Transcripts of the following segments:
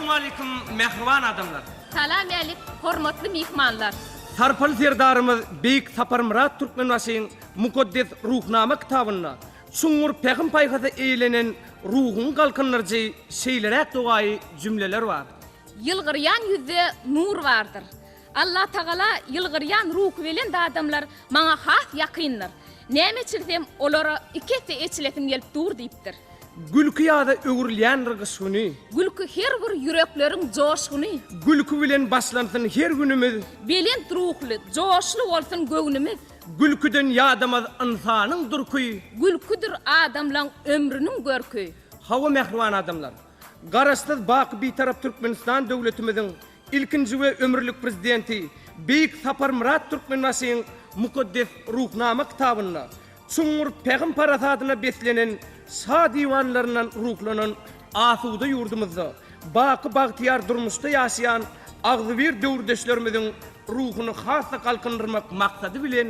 Salowmaleýkim mähriban adamlar! Salam älik hormatly myhmanlar! Sarpaly Serdarymyz Beýik Saparmyrat Türkmenbaşyň Mukaddes Ruhnama kitabynda çuňňur pähim-paýhasa eýlenen ruhuňy galkyndyryjy şeýleräk dogaýy jümleler bar. Ýylgyrýan ýüzde nur bardyr. Allatagala ýylgyrýan ruhubelent adamlar maňa has ýakyndyr. Näme eçilsem, olara iki esse eçilesim gelip dur diýipdir. Gülki ýaza öwrülýändir gyş güni. Gülki her bir ýürekleriň joşguny. Gülki bilen başlansyn her günümiz. Belent ruhly, joşly bolsun göwnümiz. Gülküden ýadamaz ynsanyň durky. Gülküdir adamlaň ömrüniň görki. Hawa mähriban adamlar! Garaşsyz, baky Bitarap Türkmenistan döwletimiziň ilkinji we ömürlik Prezidenti Beýik Saparmyrat Türkmenbaşyň Mukaddes Ruhnama kitabynda çuňňur pähim-parasadyna beslenen şa diwanlaryndan ruhlanan asuda ýurdumyzda baky bagtyýar durmuşda ýaşaýan agzybir döwürdeşlerimiziň ruhuny has-da galkyndyrmak maksady bilen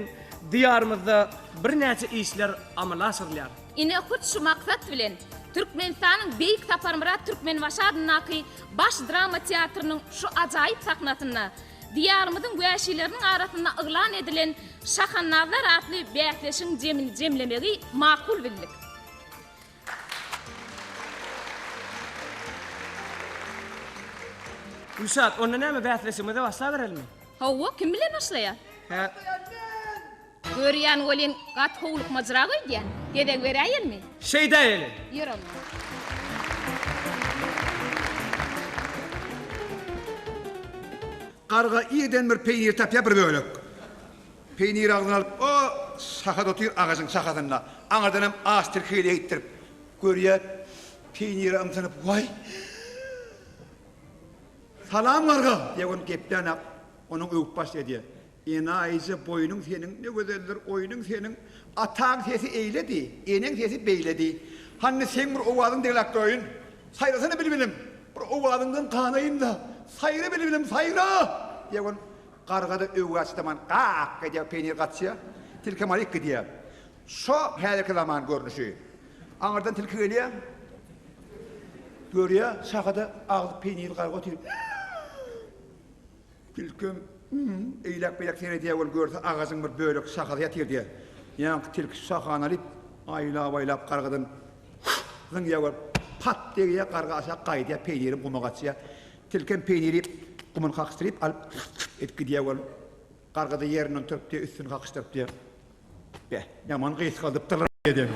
Diýarymyzda birnäçe işler amala aşyrylýar. Ine, hut şu maksat bilen, Türkmenistanyň Beýik Saparmyrat Türkmenbaşy adyndaky Baş drama teatrynyň şu ajaýyp sahnasynda Diýarymyzyň wäşileriniň arasynda yglan edilen Şahandazlar atly bäsleşigiň jemini jemlemegi makul bildik. Gülşat, onda näme bäsleşigimize başlaberelimi? Hawa, kim bilen başlaýas? Hä. Görýän welin gaty howlukmajrak öýdýän. Gezek beräýelmi? Şeýdäýeli. Ýör onda. Garga irden bir peýnir tapýar bir bölek. Peýniri agzyna alyp o şahada otyr agajyň şahasynda. Aňyrdanam aç tilki gelýär eýtdirip. Görýär peýnire ymsynyp waý. Salam garga diýýär ony geplänak onuň öwüp başlaýar diýýär. Enaýyja boýnuň seniň ne gözeldir oýnuň seniň Ataň sesi eýledi, eneň sesi beýledi Hany seň bir owazyň diňläp göreýin Saýrasana bilbilim, bir owazyňdan ganaýyn-da Saýra bilbilim, saýra! diýýär ol Garga-da öwgä çydaman gak edýär, peýnir gaçýar, tilkem alyp gidýär. Şo häzirki zaman görnüşi. Aňyrdan tilki gelýär, görýär, şahada agzy peýnirli garga otyr. Tilkem eýläk-beýläk seredýär, ol görse agajyň bir bölek şahasy ýatyr diýýär. Ýaňky tilki şu şahany alyp, aýlap-aýlap gargadan zyňýar we pat degýär, garga aşak gaýdýar, peýnirem guma gaçýar. Tilkem peýniri gumuna kakyşdyryp alyp edip gidýär ol. Garga-da ýerinden turup diýýär, üstüni kakyşdyryp diýýär. Beh, ýaman gysgaldypdyrlar diýýär.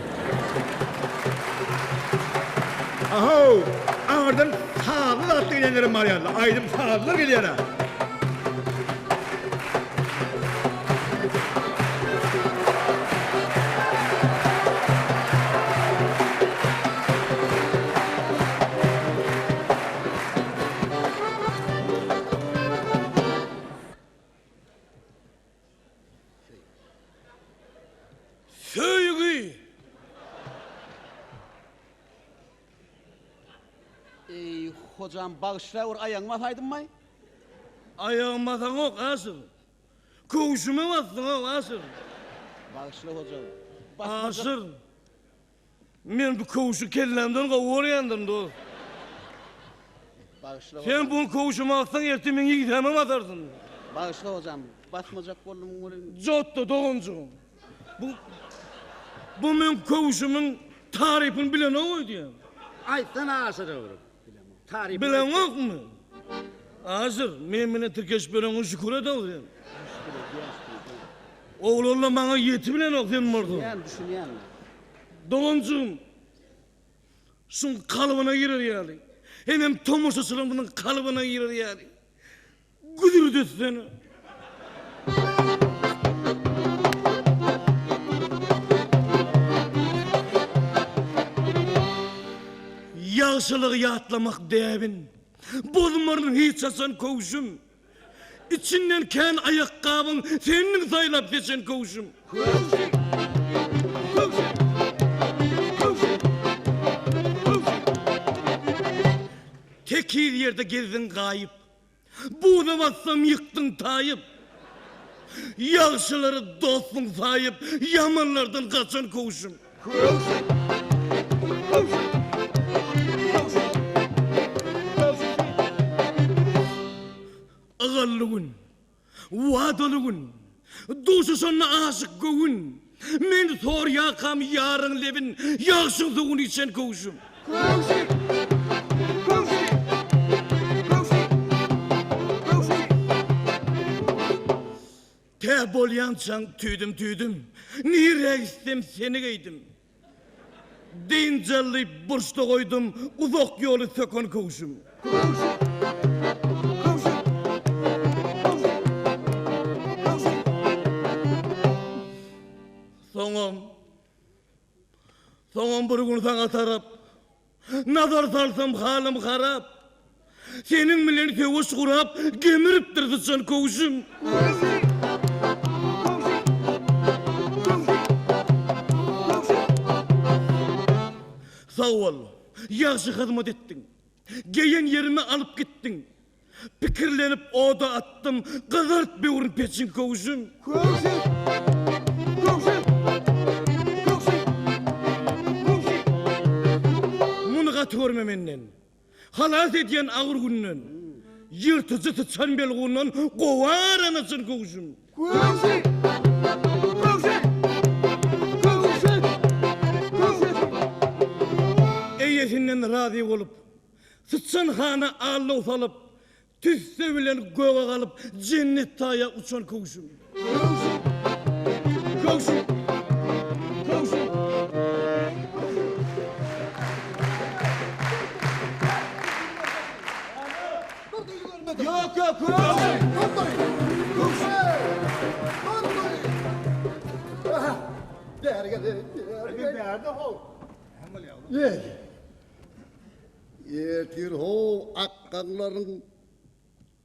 Ahow, aňyrdan sazly zatly gelýänlerem bar ýaly, aýdym-sazlar gelýär-ä. Söýgi! Eý, hojam, bagyşla bir aýagyňy basaýdymmaý? Aýagymy basaňok, Aşyr. Köwşüme basdyň-ow, Aşyr. Bagyşla, hojam. Aşyr. Men bu köwşi kellämden gowy görýändirin dost. Bagyşla Sen bu köwşümi alsaň ertir meň ýigdäme basarsyň. Bagyşla hojam, basmajak boldum welin. Jotda doganjygym. Bu bu meň köwşümiň tarypyny bilenok öýdýän. Aýtsana Aşyr öwrüp. Tarypyny Bileňokmy? Aşyr, men bilen tirkeşip ýöreňe şükür et-ow sen. Şükür edýän, şükür edýän. Oglanlar maňa ýetibilenok sen bolsaň. Düşünýän, düşünýän. Doganjygym, şuň kalbyna girer ýaly, hemem tomaşaçylarymyzyň kalbyna girer ýaly güzürdetsene. Ýagşylygy ýatlamak däbin, bozmaryn hiç haçan köwşüm. Içinden kän aýakgabyň sendiň saýlap seçen köwşüm. Köwşüm! Köwşüm! Köwşüm! Köwşüm! Tekiz ýerde gezdiň gaýyp. Buza bassam ýykdyň taýyp. Ýagşylary dostuň saýyp, ýamanlardan gaçan köwşüm. Köwşüm! Köwşüm! Köwşüm! Köwşüm! Şally gün, wadaly gün, Duşuşanda aşyk göwün, Men sorýakam ýaryň lebin, Ýagşyň suwuny içen köwşüm. Köwşüm! Köwşüm! Köwşüm! Köwşüm! Tä bolýançaň tüýdüm-tüýdüm, Nirä gitsem seni geýdim. Dynç alyp burçda goýdum uzak ýoly söken köwşüm. Köwşüm! Köwşüm! Köwşüm! Köwşüm! Soňam, soňam bir gün saňa tarap Nazar salsam halym harap. Seniň bilen söweş gurap gemiripdir syçan köwşüm. Köwşüm! Köwşüm! Köwşüm! Köwşüm! Sag bol, ýagşy hyzmat etdiň. Geýen ýerime alyp gitdiň. Pikirlenip oda atdym, gyzart böwrün peçiň köwşüm. Köwşüm! Köwşüm! Köwşüm! Köwşüm! Muny gaty görme menden. Halas edýän agyr günden. Ýyrtyjy syçan belgundan gowy arany açan köwşüm. Köwşüm! Köwşüm! Köwşüm! Köwşüm! Eýesinden razy bolup, Syçan hana allow salyp, tüsse bilen göge galyp, jennet taýa uçan köwşüm. Köwşüm! Köwşüm! Köwşüm! Ýok, ýok, köwşüm! Köwşüm! Bäri gel, bäri gel. Bärde how. Eý. Ertir ho akgaňlaryň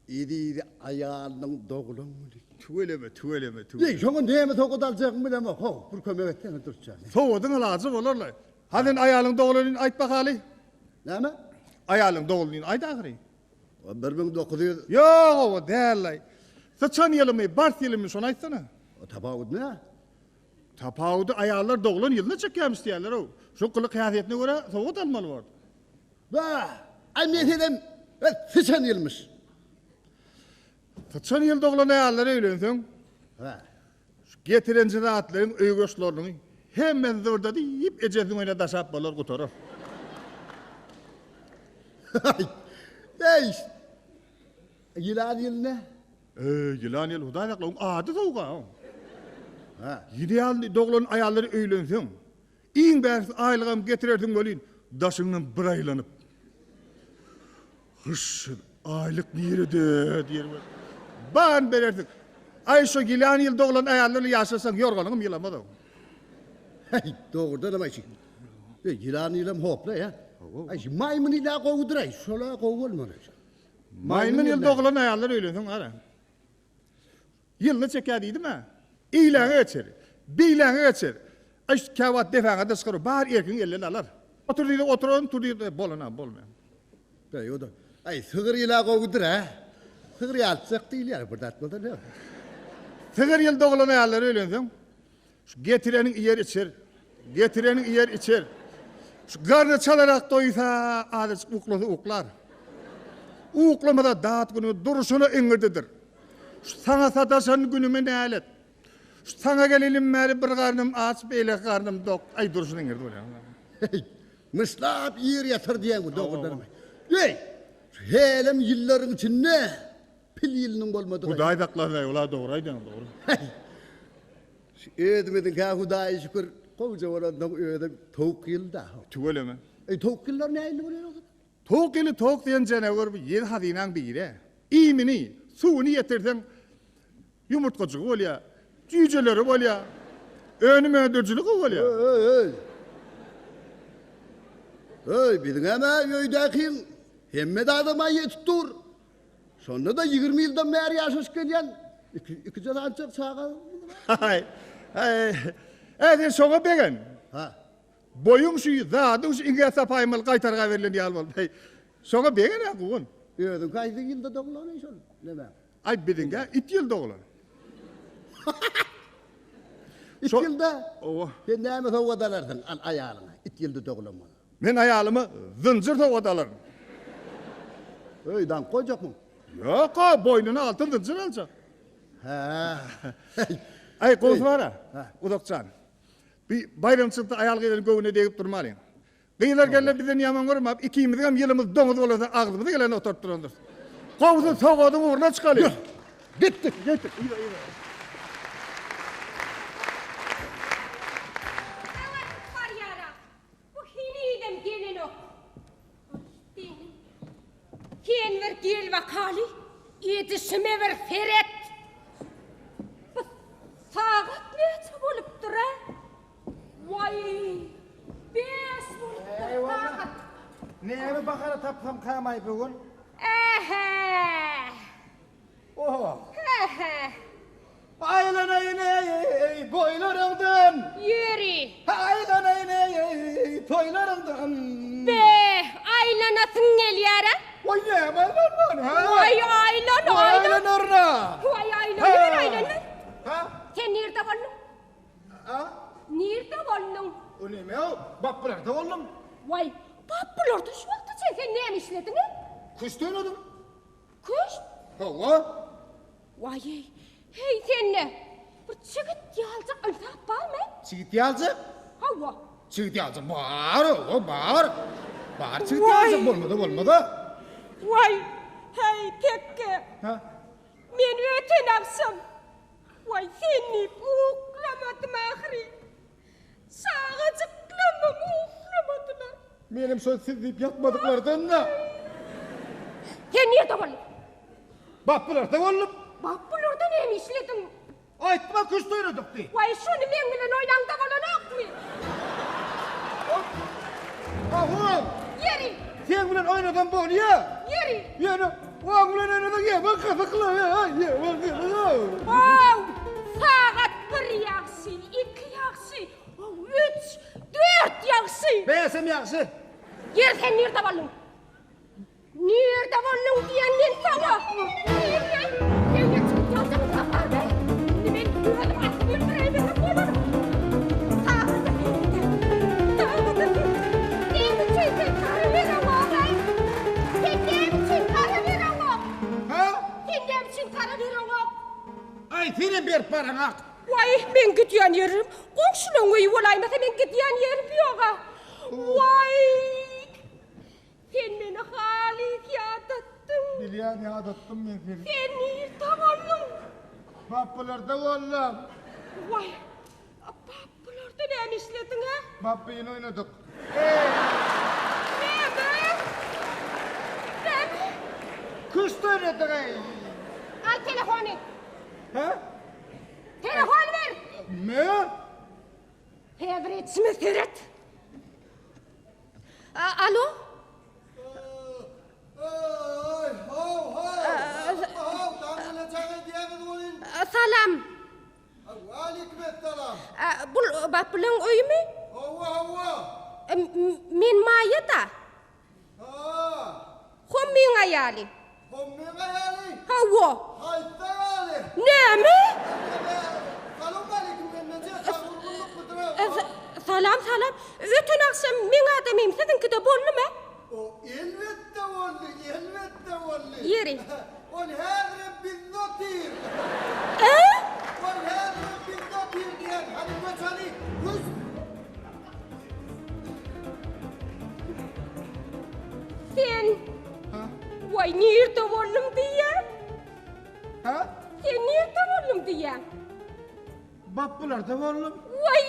eziz aýalynyň doglan güni. Tüweleme, tüweleme, tüweleme. Eý, şoňa näme sowgat aljagymy bilemok, how, bir kömek etsene Dürtjan. Sowgadyň alajy bolar-laý. Ha sen aýalyň doglan gününi aýt bakaly. Näme? Aýalyň doglan gününi aýt ahyry. 1900. Ýok, o däl-laý. Syçan ýylymy, bars ýylymy şony aýtsana. Tapawudy nä? Tapawudy aýallar doglan ýylyna çekýärmiş diýýärler-ow. Şu gylyk-häsiýetine görä sowgat almaly bordy. Bah! Aý meselem, syçan ýylmyş. Syçan ýyl doglan aýallara öýlenseň, Hä. şu getirenje zatlaryň öý goşlarynyň hemmesini zybyrda diýip ejesiniň öýüne daşap bolar gutarar. Aý, eý, ýylan ýyl ne? Eý, ýylan ýyl, Hudaý sakla, oň ady sowuk-a oň. Hä. Ýylan doglan aýallara öýlenseň, iň bärsi aýlygam getirersiň welin, daşyňdan bir aýlanyp, Hyş, aýlyk nirede diýer we baryny berersiň. Aý, şo ýylan ýyl doglan aýallar bilen ýaşasaň, ýorganyňam ýylamaz oň. Heý, dogrudanam aý, şi ýylan ýylam hopla-ýa. Aý, şi maýmyn ýyl-ä gowudyr-aý, şol-a gowy bolmaly. Maýmyn ýyl doglan aýallar öýlenseň gara. Ýylyny çekýär diýdim-ä. Eýläňe geçer. Beýläňe geçer. Aý şu käwagt depäňe-de çykar, bar erkiňi elden alar. Otur diýse oturaryn, tur diýse bolan-a bolmaýar. Bäý o-da. Aý sygyr ýyl-a gowudyr-a. Sygyr ýaltjak diýilýär, bir zat bolsa näme. Sygyr ýyl doglan aýallar öýlenseň, Şu getireniň iýer içer. Getireniň iýer içer. Şu garny çalarak doýsa, azajyk uklasa uklar. Uklamasa dat günü durşuna iňirdidir. Şu saňa sataşan günüme nälet. Şu saňa gelelim bäri bir garnym aç, beýleki garnym dok. Aý durşuna iňirdi bolýar. Heý, myşlap iýer ýatar diýýäň bu dogrudanam. Heý, şu hälem ýyllaryň içinde pil ýylynyň bolmadygy. Hudaý saklasyn, ola dogry aýdýaň, dogry. Heý, Şu özümiziňkä Hudaýa şükür gowja bolansoň özem towuk ýyly-da. Tüweleme. Eý towuk ýyllar nähili bolýar oguz? Towuk ýyly towuk diýen janawer bu ýedi hazynaň biri. Iýmini, suwuny ýetirseň ýumurtgajygy bolýar, jüýjeleri bolýar. Önüm öndürijiligi gowy bolýar. Öý-öý. Öý, biziňem-ä öýdäkiň hemme zadam-a ýetip dur. Şonda-da 20 ýyldan bäri ýaşaşyp gelýän iki, ikije sanjak çaga. Haý, haý, Äý, sen şoňa begen. Ha. Boýuň şu, zadyň şu iňňä sapaýmaly gaýtarga berlen ýaly boldy. Heý, şoňa begen-ä, guwan. Özüň haýsy ýylda doglan şol? Näme? Aý, biziňkä it ýyl doglan. It ýylda? Owa. Sen näme sowgat alarsyň al aýalyňa, it ýylda doglan bolsa? Men aýalyma zynjyr sowgat alaryn. Öý, daňyp goýjakmyň? Ýok-a, boýnuna altyn zynjyr aljak. Hä. Aý, gowusy bar-a, Uzak jan. Bi baýramçylykda aýal-gyzlaryň göwnüne degip durmalyň. Gyzlar gelse bizden ýaman görme, ikimiziňem ýylymyz doňuz bolasa agzymyza geleni otaryp durandyrys. Gowusy sowgadyň ugruna çykaly. Ýör, gitdik, gitdik. Yza, yza. Daň atyp barýar-a. Bu henizem gelenok. Seniň. Sen bir gel bakaly, edişime bir seret. Bu sagat näçe bolupdyr-a? Waý, bäş bolupdyr sagat. Näme bahana tapsam kamaý bu gün? Ähä. Oho. Ähä. Aýlanaýyn eý, boýlaryňdan. Ýöri. Aýlanaýyn eý, toýlaryňdan. Be, aýlanasyň gelýär-ä? Waý, näme aýlanman, hä? Waý, aýlan, aýlan. Aýlanaryn-a. Waý, aýlanyber, aýlanyber. Ha? Sen nirde bolduň? A? Nirde bolduň? O näme o? Bapbylarda boldum. Waý, Bapbylarda şu wagta çenli sen näme işlediň-ä? Küşt oýnadym. Küşt? Hawa. Waý-eý, heý sende bir çigit ýaljak ynsap barmy? Çigit ýaljak? Hawa. Çigit ýaljak bar, hawa, bar. Bar çigit ýaljak bolmasa bolmaz-a. Waý, heý, tekge. Ha? Men öten agşam, waý, sen diýip uklamadym ahyry. Çagajyklarymam uklamadylar. Menem şol siz diýip ýatmadyklardan-da. Sen nirde bolduň? Bapbylarda boldum. Bapbylarda näme işlediň? Aýtma küşt oýnadyk diý. Waý, şony meň bilen oýnaňda bolanokmy? Ahun! Ýeri! Seň bilen oýnasam bolýa. Ýeri! Ýöne oň bilen oýnasaň ýeman gyzykly, ýeman gyzykly. How, sagat bir ýagşy, iki ýagşy, üç, dört ýagşy. Bäşem ýagşy. Ýeri sen nirde bolduň? Nirde bolduň diýen men saňa. Nirde? Öýe çykyp ýaldygyň tapar be. Indi men özüm atyp öldüräýmesem bolar. Sagada seýrede. Sagada seýrede. Näme üçin sen para bereňok-aý? Sen näme üçin para bereňok? Ha? Sen näme üçin para bereňok? Aý, senem berip baraňak. Waý, meň gidýän ýerim goňşulaň öýi bolaýmasa meň gidýän ýerim ýog-a. Waý! Sen meni halys ýadatdyň. Bilýän ýadatdym men seni. Sen nirde bolduň? Bapbylarda boldum. Waý, bapbylarda näme işlediň-ä? Bapbyny oýnadyk. Näme? Näme? Küşt oýnadyk-eý. Al telefony. Hä? Telefony ber. Me? Häzir içime seret. Alo? Salam. Bul Bapbylaň öýümi? Hawa, hawa. Men Maýa-da. Hommyň aýaly. Hommyň aýaly? Hawa. Haýsy aýaly? Näme? Salowmaleýkim gelneje, saglyk-gullukmydyr? Salam, salam. Öten agşam meň adamym siziňkide boldumy? O, elbetde boldy, elbetde boldy. Ýeri. Ol häzirem bizde otyr. Ä? Ol häzirem bizde otyr diýen. Hany göç hany, göç. Sen Waý nirde boldum diýýäň? Ha? Sen nirde boldum diýýäň? Bapbylarda boldum. Waý!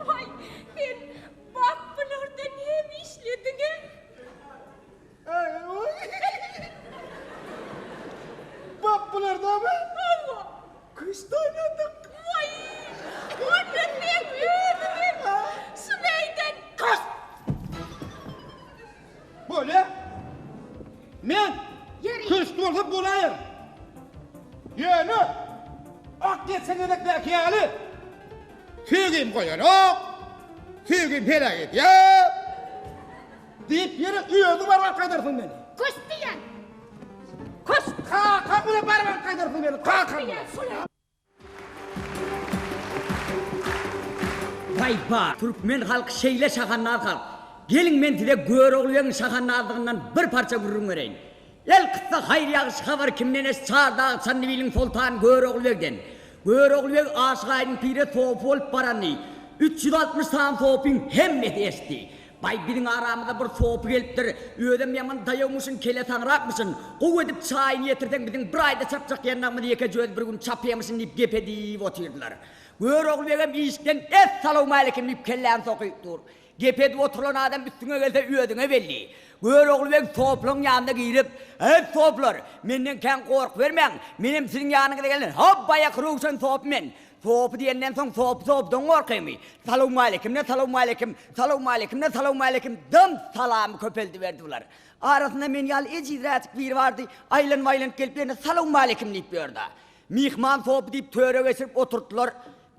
Waý, sen bapbylarda näme işlediň-ä? Bapbylardamy? Hawa. Küşt oýnadyk. Waý! Onda meň özümem şu meýdan Küşt! Bolýa. Men küşt bolsa bolaýar. Ýöne ak geçen gezekdäki ýaly söýgim goýanok, söýgim heläk edýär. Diýip ýene özüň baryp alyp gaýdarsyň meni. Köst diýýän. Köst. Kakaň bilen baryp alyp gaýdarsyň meni, kakaň bilen. Waý ba, türkmen halky şeýle şahandaz halk. Geliň men size Görogly begiň şahandazlygyndan bir parça gürrüň bereýin. Elkyssa haýyr-ýagşy habar kimden eş Çardag Çandybiliň soltany Görogly begden. Görogly beg Aşyk Aýdyň pire sopy bolup baranyny 360 sany sopyň hemmesi eşitdi. Baý biziň aramyza bir sopy gelipdir, özem ýaman daýawmyşyn, kelesaňrakmyşyn, gowy edip çaýyny ýetirseň biziň bir aýda çapjak ýannagymyzy ýekeje özi bir gün çapýamyşyn diýip gep edip otyrdylar. Görogly begem işikden Essalawmaleýkim diýip kelläni sokyp dur. Gep edip oturylan adam üstüňe gelse özüňe belli. Görogly beg soplaň ýanyna girip, Eý, soplar, menden kän gorkubermäň, menem siziň ýanyňyza gelen hop baýaky Röwşen sopy men. Sopy diýenden soň sopy sopydan gorkymy? Salowmaleýkim-de salowmaleýkim, salowmaleýkim-de salowmaleýkim, dym salamy köpeldiberdi bular. Arasynda men ýaly ejizräjik biri bardy, aýlanyp-aýlanyp gelip ýene salowmaleýkim diýip ýördi. Myhman sopy diýip töre geçirip oturtdylar.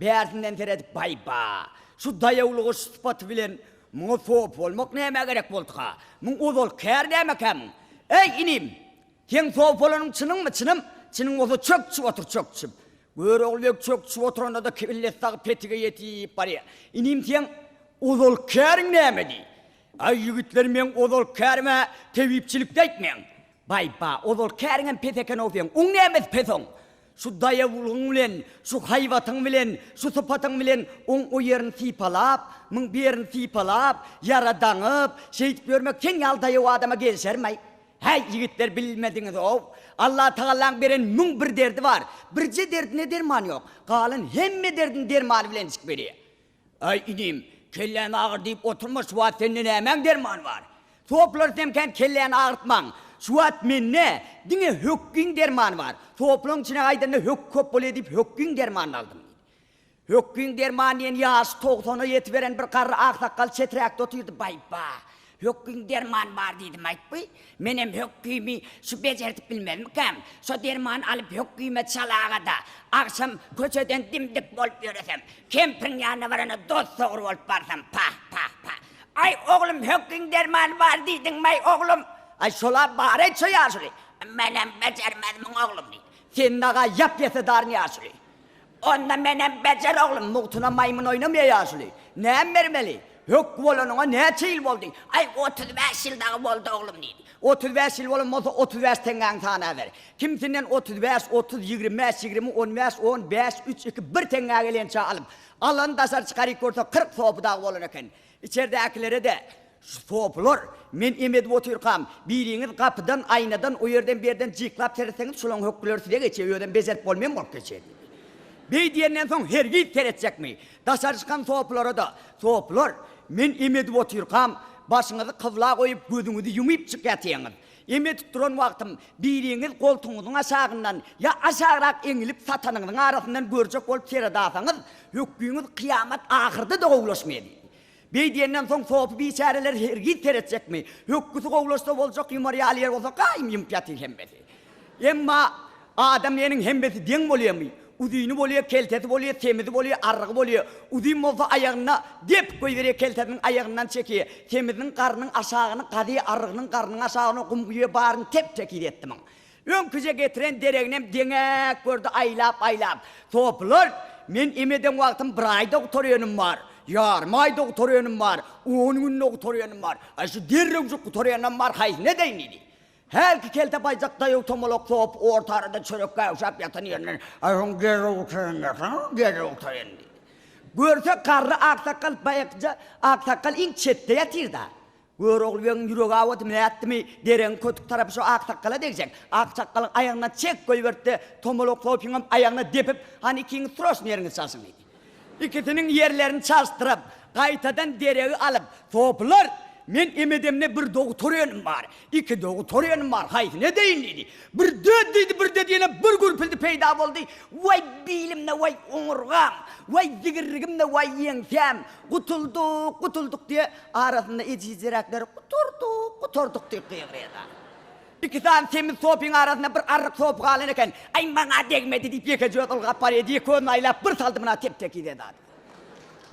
Bärsinden seredip, Baý-ba, şu daýawlygy şu sypaty bilen muňa sopy bolmak nämä gerek bolduka? Muň ozalky käri nämekä muň? Eý, inim, seň sopy bolanyň çynyňmy, çynym? Çynyň bolsa çökçüp otur, çökçüp. Görogly beg çökçüp oturanda-da kellesi dagy petige ýetip barýar. Inim, seň ozalky käriň nämedi? Aý, ýigitler, meň ozalky kärim-ä tebipçilikdi aýtmaň. Baý-ba, ozalky käriňem pes eken-ow seň. Oň nämesi pes oň? Şu daýawlygyň bilen, şu haýbatyň bilen, şu sypatyň bilen oň o ýerini sypalap, muň bu ýerini sypalap, ýara daňyp, şeýdip ýörmek seň ýaly daýaw adama gelşermi-aý? Häý, ýigitler, bilmediňiz-ow. Allatagallaň beren 1001 derdi bar. Birje derdine derman ýok. Galan hemme derdini dermany bilenjik berýär. Aý, inim, kelläm agyr diýip oturma, şu wagt sende nämäň dermany bar? Soplar semkän kelläni agyrtmaň. Şu wagt mende diňe hökgiň dermany bar. Soplaň içine gaýdanda hök köp bolýar diýip hökgiň dermanyny aldym diýdi. Hökgiň dermany diýen ýaşy togsana ýetiberen bir garry aksakgal çeträkde otyrdy. Baý-ba, Hökgüň dermany bar diýdim aýtby. Menem hökgümi şu bejerdip bilmezmikäm? Şo dermany alyp hökgüme çalaga-da, agşam köçeden dim-dik bolup ýöresem, kempiriň ýanyna baranda dos-dogry bolup barsam, pah, pah, pah. Aý, oglum, hökgüň dermany bar diýdiňmi-aý, oglum? Aý, şol-a bar-aý, şo ýaşuly. Menem bejermezmiň, oglum, diýdi. Sen daga ýap-ýasy daryn ýaşuly. Onda menem bejer oglum, mugtuna maýmyn oýnamaýa ýaşuly. Näme bermeli? Hök bolanyňa näçe ýyl boldy? Aý, 35 ýyl dagy boldy oglum, diýdi. 35 ýyl bolan bolsa, 35 teňňäňi sanaber. Kimsinden 35, 30, 25, 20, 15, 10, 5, 3, 2, 1 teňňä gelençä alyp, alany daşary çykaryp görse, 40 sopy dagy bolan eken. Içerdäkilere-de, Şu sopylar, men em edip otyrkam, biriňiz gapydan, aýnadan, o ýerden, bu ýerden jyklap seretseňiz, şolaň hökgüleri size geçýär, özem bejerip bolmaýan bolup geçýär diýdi. Beý diýenden soň hergiz seretjekmi? Daşary çykan sopylara-da, Sopylar, men em edip otyrkam, başyňyzy kybla goýup, gözüňizi ýumypjyk ýatýaňyz. Em edip duran wagtym, biriňiz goltugyňyzyň aşagyndan ýa aşagrak eňilip satanyňyzyň arasyndan görjek bolup seredasaňyz, hökgüňiz kyýamat ahyrda-da gowulaşmaýar diýdi. Beý diýenden soň sopy biçäreler hergiz seretjekmi? Hökgüsi gowulaşsa boljak ýumar ýaly ýer bolsa gaýym ýumup ýatyr hemmesi. Emma adam diýeniň hemmesi deň bolýamy? Uzyny bolýa, keltesi bolýa, semizi bolýa, arrygy bolýa. Uzyn bolsa aýagynda depip goýberýä keltesiniň aýagyndan çekýä. Semiziniň garnyň aşagyny gazýa arrygynyň garnyň aşagyna gum guýýa baryny tep-tekiz etdimiň. Öňküje getiren dereginem deňäk gördi aýlap-aýlap. Sopylar, men em eden wagtym bir aýda gutarýanym bar, ýarym aýda gutarýanym bar, on günde gutarýanym bar. Aý, şu derrewjik gutarýanam bar, haýsyny edeýin diýdi. Hälki kelte baýjak daýaw tomalak sopy orta arada çörek gäwşäp ýatan ýerinden, Aý, şoň derrew gutarýan ýatsana, derrew gutarýan diýdi. Görse, garry aksakgal baýakyja aksakgal iň çetde ýatyr-da. Görogly begiň ýüregi awady, nätdimi, deregiň kötük tarapy şo aksakgala degjek. Aksakgalyň aýagyndan çek goýberdi-de, Tomalak sopyňam aýagyna depip, Hany ikiňiz sroçny ýeriňizi çalşyň diýdi. Ikisiniň ýerlerini çalşdyryp, gaýtadan deregi alyp, Sopylar, men emedemde bir dogtor önim bar, iki dogtor önim bar, haýsyny edeýin diýdi. Bir död diýdi, bir död ýene bir gürpüldi peýda boldy, Waý bilimde, waý oňurgam, waý zigirrigimde, waý ýeňsäm, gutuldyk, gutuldyk diýe, arasynda ejizjeräkleri gutardyk, gutardyk diýip gygyrýarlar. Iki sany semiz sopyň arasynda bir arryk sopy galan eken. Aý, maňa degmedi diýip, ýekeje özi ylgap barýar, ýeke özüni aýlap bir saldy muna tep-tekiz edady.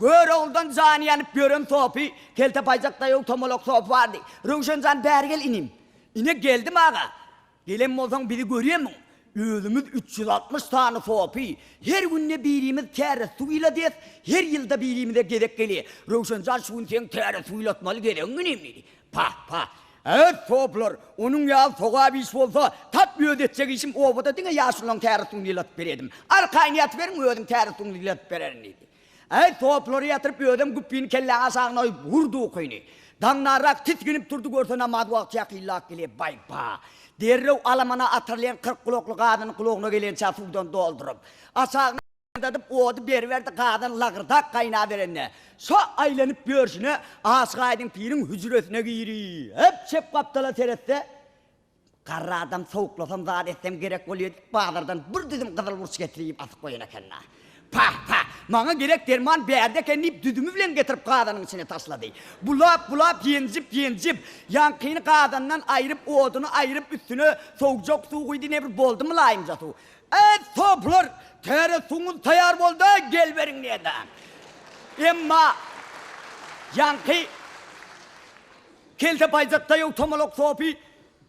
Görogludan jany ýanyp ýören sopy, kelte paýjak daýaw tomalak sopy bardy. Röwşen jan bäri gel inim. Ine geldim aga. Gelen bolsaň bizi görýemiň? Özümiz 360 sany sopy, her günde birimiz täret suw ýyladýas, her ýylda birimize gezek gelýär. Röwşen jan şu gün seň täret suw ýylatmaly gezegiň inim diýdi. Pah, pah. Äý, sopylar, onuň ýaly sogap iş bolsa, tap öz etjek işim obada diňe ýaşululaň täret suwuny ýyladyp bererdim. Arkaýyn ýatyberiň, özüm täret suwuny ýyladyp bererin diýdi. Äý, soplary ýatyryp, özem güpbini kelläň aşagyna goýup, urdy ukyny. Daňdanrak tisginip turdy, görse namaz wagty ýakynlap gelýär. Baý-ba! Derrew alamana atyrylýan 40 gulakly gazyny gulagyna gelençä suwdan dolduryp, aşagyna dadyp, ody beriberdi, gazan lagyrdak gaýnaberende, şo aýlanyp ýörşüne Aşyk Aýdyň piriň hüjresine girip, çep gapdala seretse, Garry adam sowuklasam zat etsem gerek bolýa diýip bazardan bir düzüm gyzyl burç getirip asyp goýan eken-dä. Pah, pah, maňa gerek derman bärde eken diýip düzümi bilen getirip gazanyň içine taşlady. Bulap, bulap, ýenjip, ýenjip, ýaňkyny gazandan aýryp, oduny aýryp, üstüne sowujak suw guýdy, ne bir boldy mylaýymja suw. Eý, sopylar, täze suwuňyz taýýar boldy, geliberiň diýdi. Emma ýaňky Kelte baýjak daýaw tomalak sopy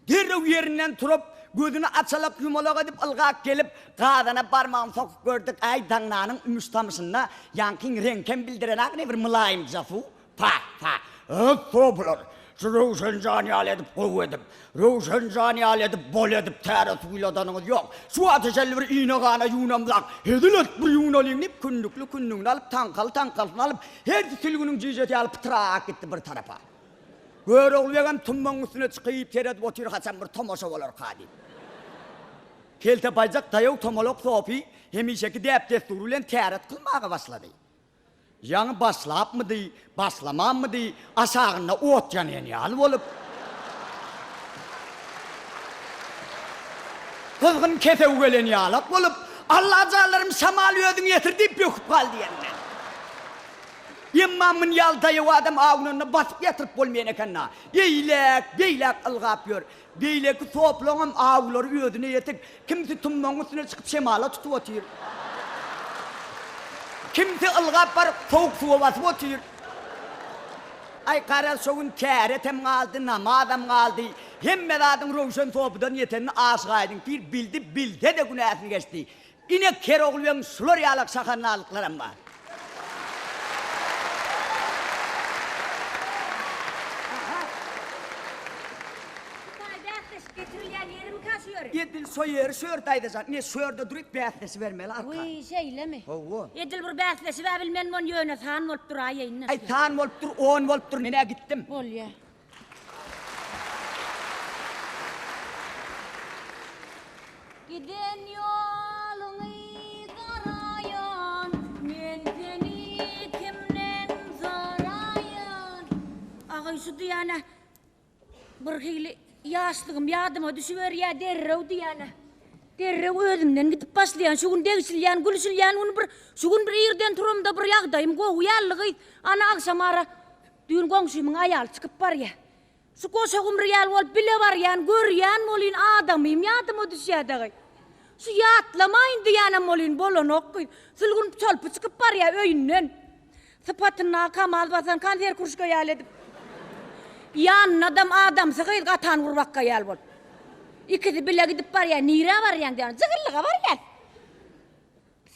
derrew ýerinden turup, gözüni açalak-ýumalak edip ylgap gelip, gazana barmagyny sokup gördük, äý, daňdanyň ümüş-tamyşynda ýaňkyň reňkem bildirenak ne bir mylaýymja suw, pah-pah, öp, sopylar, şu Röwşen jan ýaly edip gowy edip, Röwşen jan ýaly edip bol edip täre suwladanyňyz ýok, şu wagta çenli bir iýne-gana ýuwnamzak, hezil edip bir ýuwnalyň diýip, kündükli-kündügini alyp, taňkaly-taňkalysyny alyp, hersi sülgüniň jüýjesi ýaly pytrak gitdi bir tarapa. Görogly begem tummagyň üstüne çykyp seredip otyr haçan bir tomaşa bolarka diýip. Kelte baýjak daýaw tomalak sopy hemişeki däp-dessury bilen täret kylmaga başlady. Ýaňy başlapmydy, başlamanmydy, aşagynda ot ýanýan ýaly bolup, gyzgyn kesew gelen ýalak bolup, Allajanlarym şamal özüň ýetir diýip böküp galdy ýerinden. Emma muny ýaly daýaw adam awunanda basyp ýatyryp bolmaýan eken-dä. Eýläk, beýläk ylgap ýör. Beýleki soplaňam awulary özüne ýetik. Kimsi tummagyň üstüne çykyp şemala tutup otyr. Kimsi ylgap baryp sowuk suwa basyp otyr. Aý garaz şo gün täretem galdy, namazam galdy. Hemme zadyň Röwşen sopudan ýetenini Aşyk Aýdyň pir bildi, bilse-de günäsini geçdi. Ine Keroglybegiň şular ýalak şahandazlyklaram bar. Hytaý bäsleşik geçirilýän ýerimikä şu ýeri? Edil şo ýeri şu ýer daýzajan. Ine şu ýerde duryp bäsleşibermeli arka. Wiý şeýlemi? Hawa. Edil bir bäsleşib-ä bilmen bon ýöne san bolup duraýaýyn-da. Aý san bolup dur, on bolup dur, men-ä gitdim. Bolýa. Giden ýoluňy garaýan, Men seni kimden soraýan. Agaý şu diýýän-ä, birhili ýaşlygym ýadyma düşüberýä derrew diýýän-ä. Derrew özümden gidip başlaýan. Şu gün degşilýän, gülşülýän gün bir, şu gün bir irden turamda bir ýagdaýym gowy ýaly gyz. Ana agşamara Düýn goňşymyň aýaly çykyp barýa. Şu goşa gumry ýaly bolup bile barýan, görýän bolyn adamym ýadyma düşýä dagy. Şu ýatlamaýyn diýýänem bolyn bolanok gyz. Sülgün çolpy çykyp barýa öýünden. Sypatynda kamaz basan konser kruşka ýaly edip. Ýanynadam adamsy gyz gatan gurbakga ýaly bolup. Ikisi bile gidip barýa, nirä barýaň diýýän, jygyllyga barýas.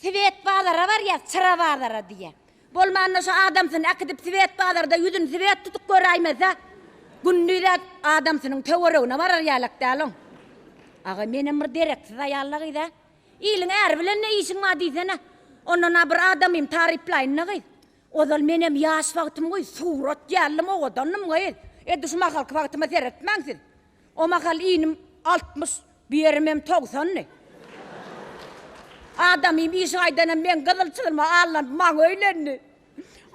Swet bazara barýas, çyra bazara diýýä. Bolmanda şo adamsyny äkidip swet bazarda ýüzüni swet tutup göräýmese, gündiz-ä adamsynyň töweregine barar ýalak däl oň. Aga, menem bir dereksiz aýal-la gyz-a. Iliň äri bilen ne işiň bar diýsene. Ondan-a bir adamymy taryplaýyn-da gyz. Ozal menem ýaş wagtym gyz, surat ýalym, owadandym gyz. Edil şu mahalky wagtyma seretmäň siz. O mahal inim 60, bu ýerimem togsandy. Adamym işi gaýdanam meň gyzyl çyzylyma allanyp maňa öýlendi.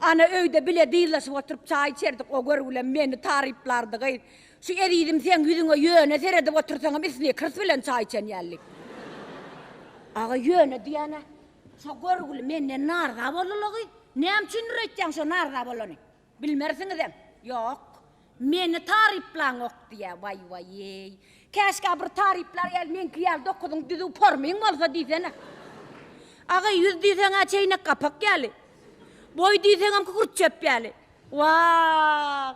Ana öýde bile dyzlaşyp oturyp çaý içerdik, o görgülem meni taryplardy gyz. Şu ezizim seň ýüzüňe ýöne seredip otursaňam isnikrs bilen çaý içen ýaly. Aga ýöne diýýän-ä, şo görgüli menden narza boldy-la gyz. Näme üçindir öýtýäň şo narza bolany? Bilmersiňizem. Ýok. Meni taryplaňok diýýä. Waý, waý-eý. Käşgä bir taryplar ýaly meňki ýaly dokuzyň düzüw pormyň bolsa diýsene. Aga ýüz diýseň-ä çeýnek gapak ýaly. Boý diýseňem kükürt çöp ýaly. Wah!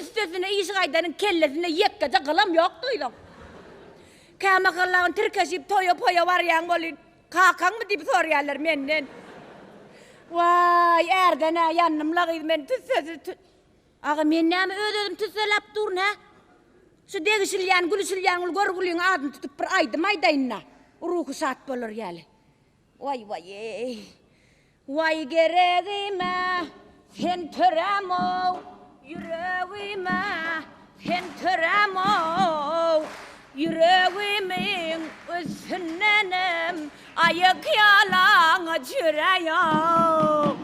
Üstesine işigaýdanyň kellesinde ýekkeje gylam ýok duýsaň. Kämahallagyny tirkeşip toýa-poýa barýaň welin, kakaňmy diýip soraýarlar menden. Waý, ärden-ä ýandym-la gyz men tüssesiz Aga, men näme öz-özüm tüsseläp durun, hä? Şu degişilýän, gülüşilýän gül görgüliň adyny tutup bir aýdym aýdaýyn-da, ruhy şat bolar ýaly. Waý, waý-eý. Waý geregime sen töräm-ow, ýüregime sen töräm-ow, ýüregimiň üstündenem aýak ýalaňaç ýöräý-ow.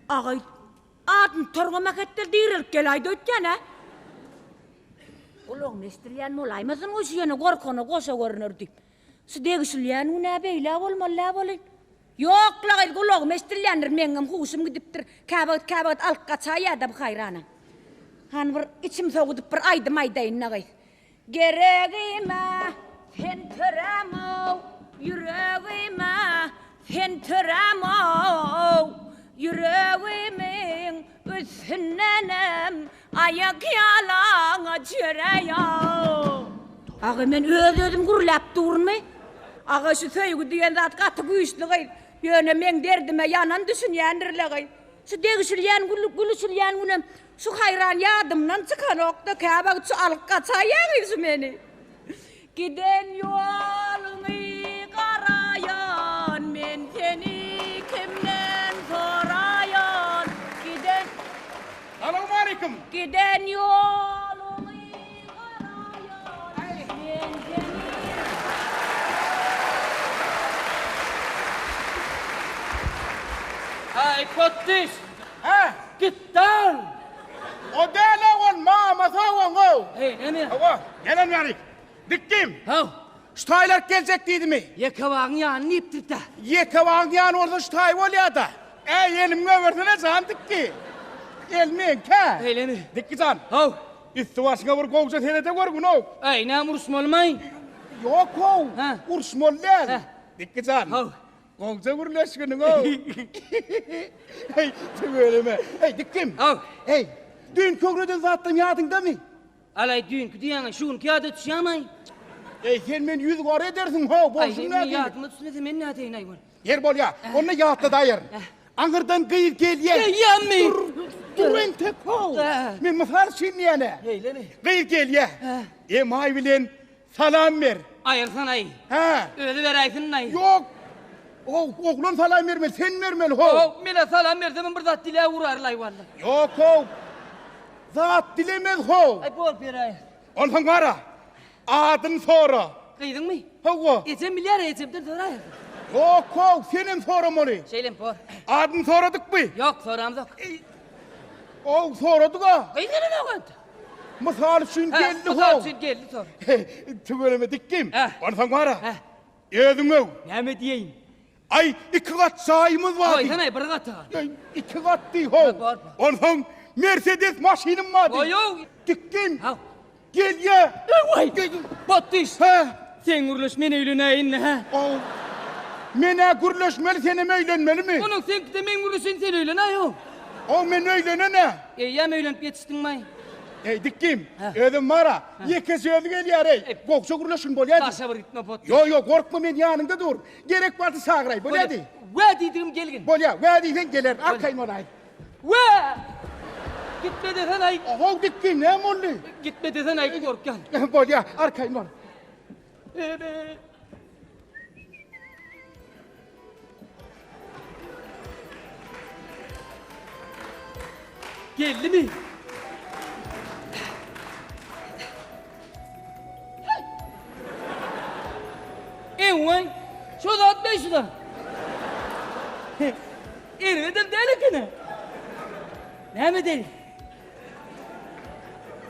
Agaý, adyny torga mähetdel direlip geläýdi öýtýän-ä. Gulagyma eşdilýän bolaýmasyn goşy ýöne gorkana goşa görner diýip. Şu degişilýän gün-ä beýle bolmaly-dä welin. Ýok-la gyz, gulagyma eşdilýändir, meňňem huşum gidipdir. Käwagt, käwagt alyp gaçaýýa-da bu haýranam. Hany bir içim sogudyp bir aýdym aýdaýyn-da gyz. Geregime sen töräm-ow, ýüregime sen töräm-ow, ýüregimiň üstündenem Aýak ýalaňaç ýöräýow. Aga men öz-özüm gürläp durmy? Aga şu söýgi diýen zat gaty güýçli gyz. Ýöne meň derdime ýanan düşünýändirle gyz. Şu degişilýän gülüşilýän günem şu haýran ýadymdan çykanokda käwagt şu alyp gaçaýýa gyz şu meni. Giden ýoluňy garaýan men seni kimden soraýan giden Salowmaleýkim. Giden ýoluňy garaýan men seni. Haý potdyş. Hä? Gitdal. O däl-ow ol mamasy oň-ow. Heý näme? Hawa, gelen bärik. Dikdim. Haw. Şu taýlar geljek diýdimi? Ýekebagyň ýany diýipdir-dä. Ýekebagyň ýany bolsa şu taý bolýa-da. Äý, elimi goýbersene, jan Dikgi. El meňkä. Beýlemi? Dikgi jan. Haw. Üsti-başyňa bir gowja serede görgün-ow. Äý, näme uruşmalymaý? Ýok-ow. Hä? Uruşmaly däl. Hä? Dikgi jan. Haw. Gowja gürleşginiň-ow. Heý, tüweleme. Heý, Dikgim. Haw. Heý, düýnki öwreden zatlaryň ýadyňdamy? Alaý düýnki diýýäňä şu günki ýada düşýämaý? Eý sen meni ýüzügara edersiň how bolşuň nähili? Aý ýadyma düşmese men nädeýin aý bol. Ýer bolýa onda ýatladaýaryn. Aňyrdan gyz gelýä. Gelýämi? Dur dur entek how. Men mysal üçin diýýän-ä. Beýlemi? Gyz gelýä. Emaý bilen salam ber. Aýyrsanaý. Hä. Özi beräýsin-aý. Ýok. Oglan salam bermeli, sen bermeli how. How, men-ä salam bersemem bir zat diläp urarlaý walla. Ýok how. Zat dilemez how. Aý bol beräý. Onsoň gara, adyny sora. Gyzyňmy? Hawa. Ejem bilýär, ejemden soraýaryn. Ýok how, senem soramaly. Şeýlem bor. Adyny soradykmy? Ýok, soramzok. Ow, soradyk-a. Gyz gelenok entek. Mysal üçin geldi how. Mysal üçin geldi sor. Tüweleme dikgim. Onsoň gara. Heh. Özüň öw. Näme diýeýin? Aý, iki gat jaýymyz bar diý. Goýsana, bir gat-a. Aý, iki gat diý, how. Bar, bar. Onsoň Mersedes maşynym bar diý. Goý-ow. Dikgim. Haw. Gelýä. Waý, Batdyş. Hä? Sen gürleş, men öýlenäýin-le, hä? Ow. Men-ä gürleşmeli, senem öýlenmelimi? Onuň seňkide men gürleşeýin, sen öýlenäý-ow. Ow, men öýlenen-ä. Eýýäm öýlenip ýetişdiňmaý? Eý, dikgim, özüm bar-a, ýekeje özi gelýär-eý. Gowşa gürleşgin bolýa diý. Daşa bir gitme, Potdyş. Ýok, ýok, gorkma, men ýanyňda dur. Gerek bolsa çagyraý, bolýa diý. Wä diýdigim gelgin. Bolýa, wä diýseň gelerin, arkaýyn bolaý. Wä! Gitme desen-aý. How, dikgim, näme boldy? Gitme desen-aý, gorkýan. Bolýa, arkaýyn bol. Ebe. Geldimi? Eý, şu zat ne şu zat? Erbedem däl ekeni. Näme edeli?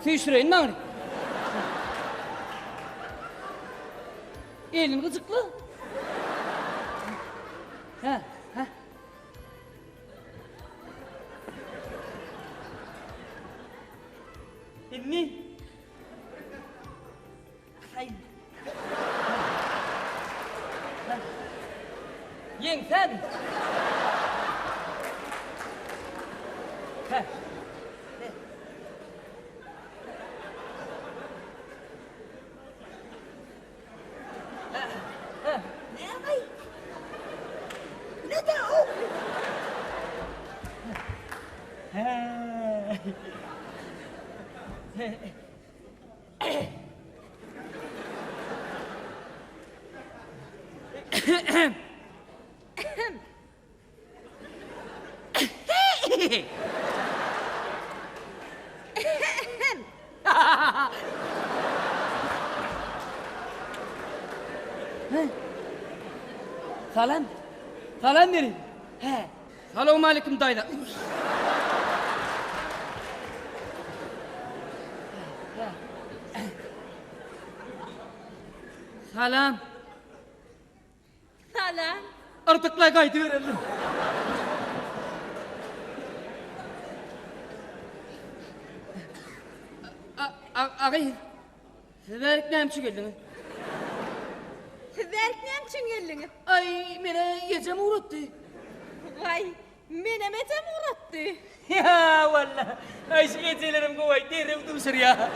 Süýşüreýin maňry. Elini gyjykla. Hä, hä. Indi. Gysaýyn. Ýeňsäni. Hä. Salam. Salam beriň. Hä. Salowmaleýkim daýza. Salam. Salam. Artyklaý gaýdybereli. A gyz, siz bärik näme üçin geldiňiz? Siz bärik näme üçin geldiňiz? Aý, meni ejem ugratdy. Waý, Menem ejem ugratdy. Ýa walla. Aý şu ejelerem gowaý derrew duşurýa.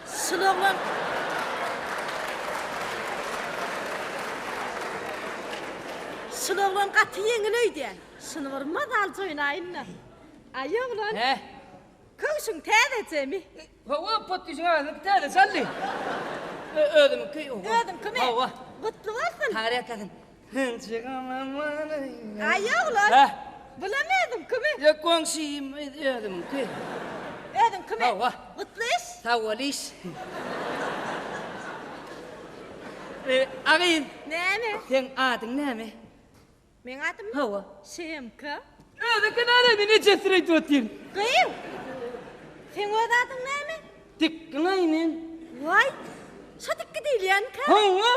Şul oglan Şul oglan gaty ýeňil öýdýän. Şuny bir mazaly joýnaýyn-da. Aý oglan. Hä? Köwşüň täzejemi? Hawa, potdişiň aýasynyňky täze çaldy. Özümiňki. Özüňkimi? Hawa. Gutly bolsun. Taňryýalkasyn. Aý oglan. Bulam özüňkimi? Ýok goňşym özümiňki. Özüňkimi? Hawa. Gutly iş. Sag bol iş. A gyz. Näme? Seň adyň näme? Meň adymmy? Hawa. Şemka. Özüňki näme? Men ejesini aýdyp otyryn. Gyz. Seň öz adyň näme? Dikgiňaý men. Waý, şo dikgi diýilýänkä? Hawa.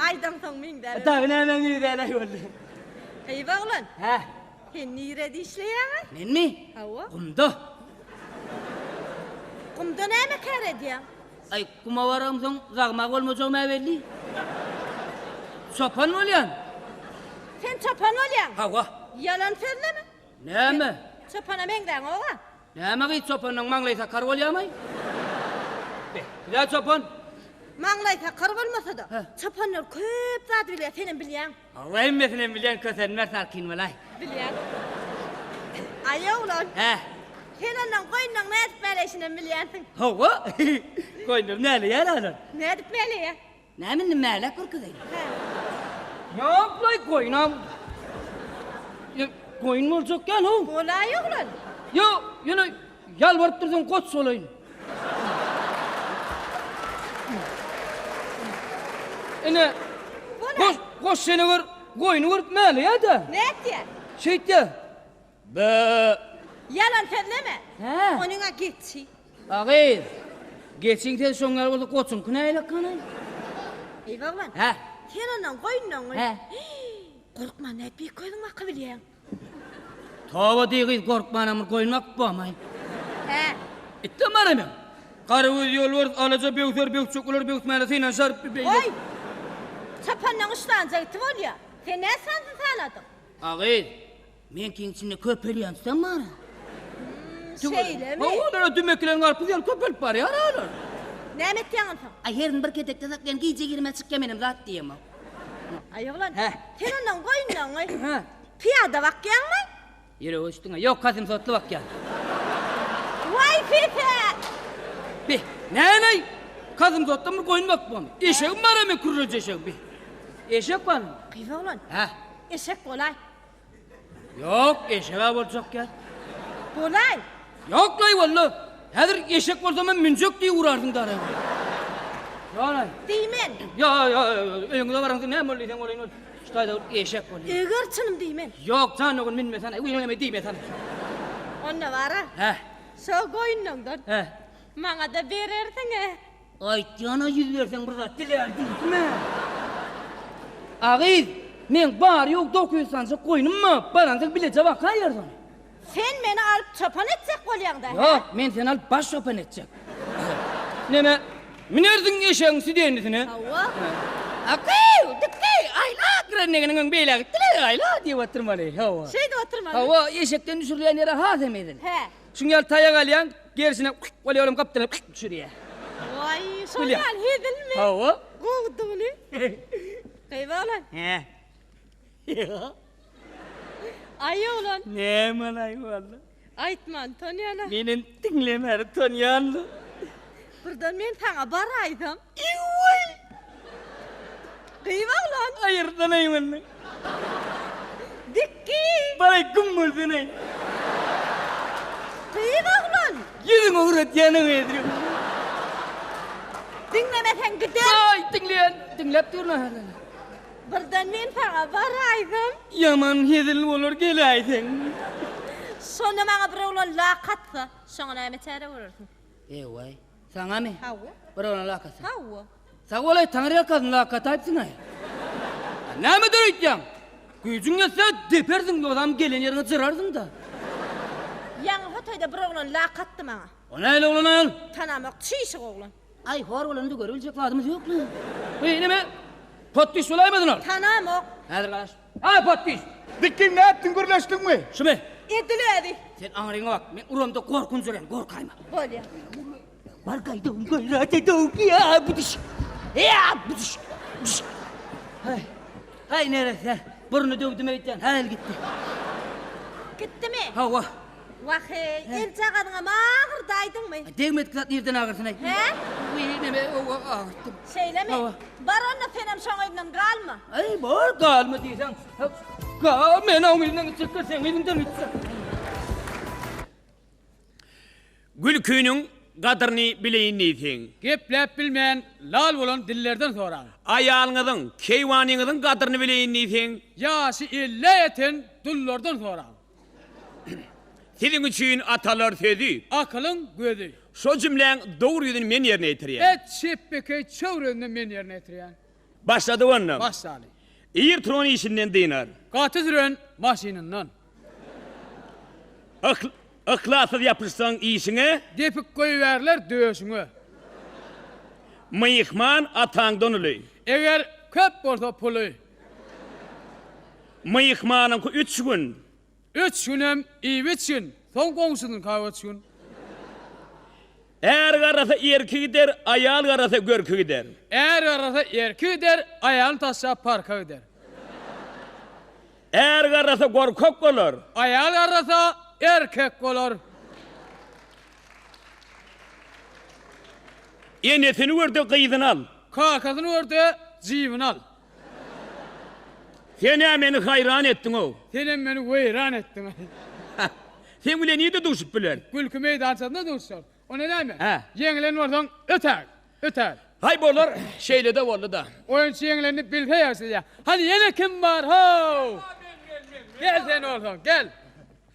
Aýdaňsoň meňzär. Dagy näme meňzäläý boldy. Gyz oglan. Hä? Sen nirede işleýäň-aý? Menmi? Hawa. Gumda. Gumda näme kär edýäň? Aý, guma baramsoň zagma bolmajagym-ä belli. Çopan bolýan. Sen çopan bolýaň? Hawa. Ýalan sözleme. Näme? Çopana meňzäňok-a. Näme gyz çopanyň maňlaýy sakar bolýamaý? Be, bizä çopan. Maňlaýy sakar bolmasa-da, çopanlar köp zat bilýär, senem bilýäň. Hawa, hemmesinem bilýän, kösenme, sarkyn bolaý. Bilýän. Aý oglan. Hä. Sen ondan goýunlaň nädip mäleýşinem bilýänsiň. Hawa, goýunlar mäleýär olar. Nädip mäleýär? Näme indi mäläp görkezeýin? Ýok-laý, goýnam. Goýun boljak ýaly how. Bolaý oglan. Ýok, ýöne ýalbaryp dursaň goç bolaýyn. Ine, goç, goç seni gör, goýny görüp mäleýär-de. Nätýär? Şeýtýär. Bö. Ýalan sözleme. Hä? Onuň-a geçi. A gyz, geçiň sesi şoň ýaly bolsa goçuňky nähili kany? Eý oglan. Hä? Sen ondan goýunlaňy. Hä? Gorkman nädip bir gözüň bakybilýäň? Toba diý gyz, gorkmanam bir goýun bakyp bolmaý. Hä? Itden bar emeň. Garagöz ýolbars, alaja böwser, böwçekler böwsmäne synanyşar, beýle. Goý! Çopanlaň üç sanyja iti bolýa. Sen näçe sanysyny sanadyň? A gyz, Meňkiň içinde köpelýän tütem bar. Şeýlemi? Hawa, olara dümekilen garpyz ýaly köpelip barýar olar. Näme etýäň onsoň? Aý, herini bir ketekde saklaýan, gije girmä çykýa menem zat diýemok. Aý, oglan, Hä? sen ondan goýunlaňy Hä? pyýada bakýaňmy? Ýüregi uçduň-a. Ýok, kasymsotly bakýan. Waý, pese! Be, näme-aý? Kasymsotdan bir goýun bakyp bolmy? Eşegim bar-a meň, kürreje eşegim, be. Eşek barmy? Gyz oglan, Hä? eşek bolaý. Ýok, eşeg-ä boljak ýa. Bolaý. Ýok-laý walla. Häzir eşek bolsam hem münjek diýip urarsyň dara. Ýok-laý. Diýmen. Ýa, ýa, öýüňize baraňsoň näme boldy diýseň bolaýyn ol. Şu taýda bir eşek bolýa. Eger çynym diýmen. Ýok, jan ogul münmesene, öýüňe diýmesene. Onda bar-a. Hä. Şo goýunlaňdan. Hä. Maňa-da berersiň-ä. Aýtýana ýüz berseň bir zat dilär diýdimä. A gyz, meň bary-ýogy 900 sanjak goýnum bar, baransoň bileje bakaýarys ony. Sen meni alyp çopan etjek bolýaň-da, hä? Ýok, men seni alyp baş çopan etjek. Neme, münersiň eşegiň sidenlisine. Hawa. Akyw, dikki, aýla, girenliginiň öň beýläk gitdiler, aýla diýip oturmaly, hawa. Şeýdip oturmaly. Hawa, eşekden düşürilýän ýere has hem edil. Hä. Şuň ýaly taýak alýaň, gerşine bolýar olam gapdalyna düşürýär. Waý, şol ýaly hezilmi? Hawa. Gowudygyny. Gyz oglan. Hä. Aý oglan. Näme-laý walla? Aýtman tanýan-a. Menem diňlemäni tanýan-la. Birden men saňa baraýsam. Eý-waý! Gyz oglan. Aýyrsana-aý menden. Dikgi! Baraý güm bolsana-aý. Gyz oglan. Ýüzüňi ugratýanyň öýdýän. Diňlemeseň gider. Aý, diňleýän, diňläp durun-a häzir. Birden men saňa baraýsam. Ýaman hezil bolar geläýseň. Şonda maňa bir oglan lak atsa, şoňa näme çäre görersiň? Eý-waý, saňamy? Hawa. Bir oglan lak atsa? Hawa. Sag bolaý, taňryýalkasyn lak ataýypsyň-aý. Näme döreýtýäň? Güýjüň ýetse depersiň, ýogsam gelen ýeriňe jyrarsyň-da. Ýaňy hotaýda bir oglan lak atdy maňa. O nähili oglan aýol? Tanamok, çişik oglan. Aý, hor bolanda görübiljek zadymyz ýokmy? Eý, neme? Potdiş bolaýmasyn ol? Tanamok. Häzir garaş. Aý, potdiş! Dikgin, nätdiň, gürleşdiňmi? Şumy? Edil özi. Sen aňryňa bak, men uramda gorkunjyraýan, gorkaýma. Bolýa. Bar gaýdawun gaýrat edewin, ýa, bu diş. Ýa, bu diş. Diş. Haý, haý, neresse, burny döwdüm öýdýän, häl gitdi. Gitdimi? Hawa. Wah-eý, eljagazyňam agyrdaýdyňmy? Degmedik zat nirden agyrsyn-aý? Hä? Wiý, neme, owa, agyrtdym. Şeýlemi? Hawa. Bar onda senem şoň yzyndan galma. Aý, bar, galma diýseň. Gal, men oň yzyndan gitjek däl, seň yzyňdan gitjek. Gülkiniň gadyryny bileýin diýseň. Gepläp bilmän lal bolan dillerden soraň. Aýalyňyzyň, keýwanyňyzyň gadyryny bileýin diýseň. Ýaşy ellä ýeten dullardan soraň. Siziň üçin atalar sözi. Akylyň gözi. Şo jümläň dogry ýüzüni men ýerine ýetirýän. Et çepbekeý çöwrügini men ýerine ýetirýän. Başladyk onda. Başlaly. Ir turan işinden dynar. Gaty süren maşynyndan. Yhlassyz ýapyşsaň işiňe. Depik goýbärler döşüňe. Myhman ataňdan uly. Eger köp bolsa puly. Myhmanyňky üç gün. Üç günem iýip-içgin, soň goňşusynyňka göçgün. Är garrasa erki gider, aýal garrasa görki gider. Är garrasa erki gider, aýalyny taşlap parka gider. Är garrasa gorkak bolar. Aýal garrasa erkek bolar. Enesini gör-de gyzyny al. Kakasyny gör-de jibini al. Sen-ä meni haýran etdiň-ow. Senem meni weýran etdiň. Seň bilen nirde duşup bileris? Gülki meýdançasynda duşarys. Onda näme? Hä. Ýeňilen bolsaň, ötäg. Ötäg. Haý bolar, şeýle-de boldy-da. Oýunçy ýeňlenini bilse ýagşy diýýär. Hany ýene kim bar, how? Gel sen bolsaň, gel.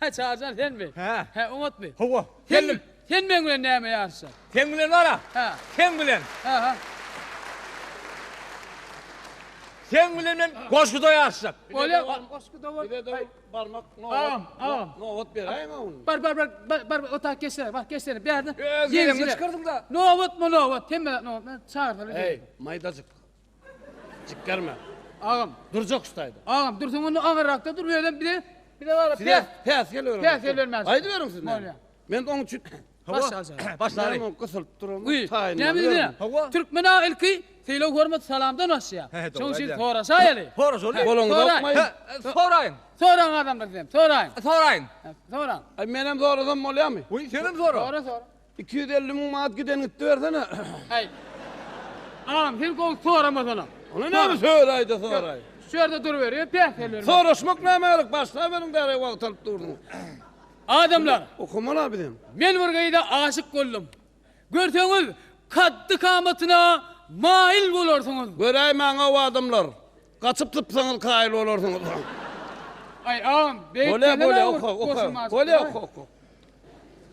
Hä, Çaryjan senmi? Hä. Hä, oňatmy? Hawa, Sen, geldim. sen meň bilen näme ýaryşjak? Seň bilen bar-a. Hä. Seň bilen. Hä, hä. Seň bilen men goşguda ýaryşjak. Bolýa. Goşguda bol. Bize-de barmak nobat. Agam, agam. Nobat beräýiň ony. Bar, bar, bar, bar, bar, otak geçsene, bar, geçsene. Bärde. Öz gezegini çykardyň-da. Nobatmy, nobat, hemme zat nobat. Men çagyrsalar Eý, maýdajyk. Jikgerme. Agam. Durjak şu taýda. Agam, dursaň onda agyrrakda dur, özem bize bize bara Size päsgel beremok. Päsgel bermän. Aýdyberiň siz näme. Men oň üçin Başla. Başla. Men gysylyp duram. Uý, näme diýýän? Türkmen aga ilki sylag hormat salamdan başlaýar. Şoň üçin soraşaýaly. Soraşaly. Bolaňyzokmy? Soraýyň. Soraň adamlar sizem, soraýyň. Soraýyň. Soraň. Aý, menem sorasam bolýarmy? Uý, senem sora. Sora, sora. 250 müň manat giden gitdi bersene. Aý. Agam sen gowy soramasana. Ony näme söraýda soraý. Şu ýerde duruber, päsgel berme. Soraşmak näme gerek, başlaberiň däre wagt alyp durduň. Adamlar. Okamala bizem. Men bir gyza aşyk boldum. Görseňiz kaddy-kamatyna maýyl bolarsyňyz. Göräýmäň ow adamlar. Gaçyp sypsaňyz kaýyl bolarsyňyz. Aý agam, beýik Bolýa, bolýa, oka, oka. Bolýa, oka, oka.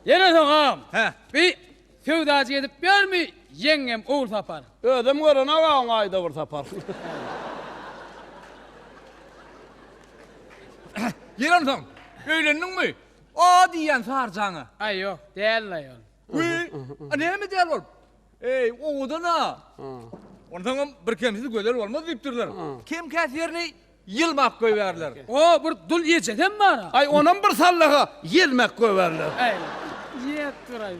Ýene soň agam. Hä. Bi söwdajyk edip ýörmi ýeňňem Ogulsapar? Özem görenok oň aýda bir sapar. Ýene onsoň, öýlendiňmi? O diýýän Saryjaňa. Aý ýok, däl-laý ol. Wiý, a näme däl bolup? Eý, owadan-a. Onsoňam birkemsiz gözel bolmaz diýipdirler. Kem-käs ýerini ýylmap goýbärler. O, bir dul ejesem bar-a. Aý, onam bir sallaha ýelmäp goýbärler. Äý, ýet duraý.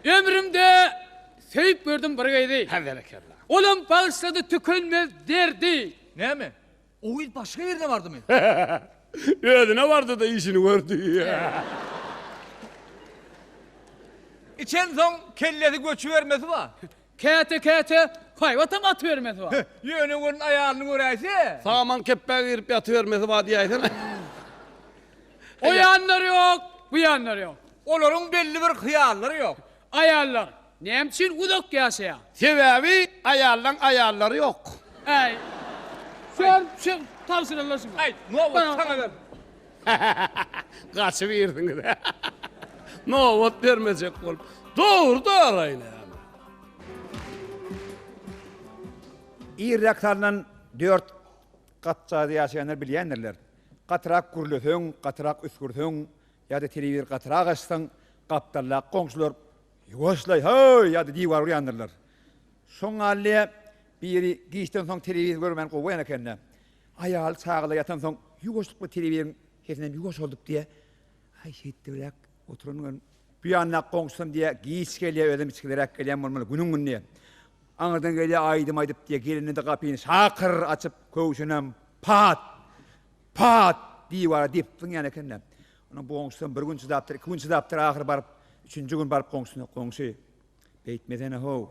Ömrümde söýüp gördüm bir gyzy. Hä, berekella. Olam bagyşlady tükenmez derdi. Näme? O gyz başga birine bardymy? Özüne bardy-da işini gördi. Içensoň kellesi göçübermesi bar. Käte-käte haýbatam atybermesi bar. Ýöne welin aýalyny göräýse. Saman kepbä girip ýatybermesi bar diýäýsene. O ýanlary ýok, bu ýanlary ýok. Olaryň belli bir hyýallary ýok. Aýallar näme üçin uzak ýaşaýar? Sebäbi aýallaň aýallary ýok. Äý. Sen şu tabşyrarlar şuňa. Aý, nobat saňa ber. Gaçyp irdiňiz. Nobat bermejek bolup. Dogry daraý näme. Irräk salnan dört gat jaýda ýaşaýanlar bilýändirler. Gatyrak gürleseň, gatyrak üsgürseň ýa-da telewizor gatyrak açsaň, gapdaldaky goňşular Ýuwaşlaý, höý! ýa-da diwar urýandyrlar. Şoň galdy, biri giçden soň telewizor görmän gowy bolýan eken-dä. Aýaly çagalar ýatansoň ýuwaşlykly telewizoryň sesinem ýuwaşaldyp diýýä. Aý, şeýtdibräk oturan gün. Bu ýandaky goňşusam diýýä, giç gelýä, özem içgileräk gelýän bolmaly, günüň güni diýýä. Aňyrdan gelýä aýdym aýdyp diýýä, gelende-de gapyny şakyr açyp, köwşünem pat! Pat! Diwara depip zyňýan eken-dä. Onuň bu goňşusam bir gün çydapdyr, iki gün çydapdyr, ahyry baryp, üçünji gün baryp goňşusyna, Goňşy, beýtmesene-how,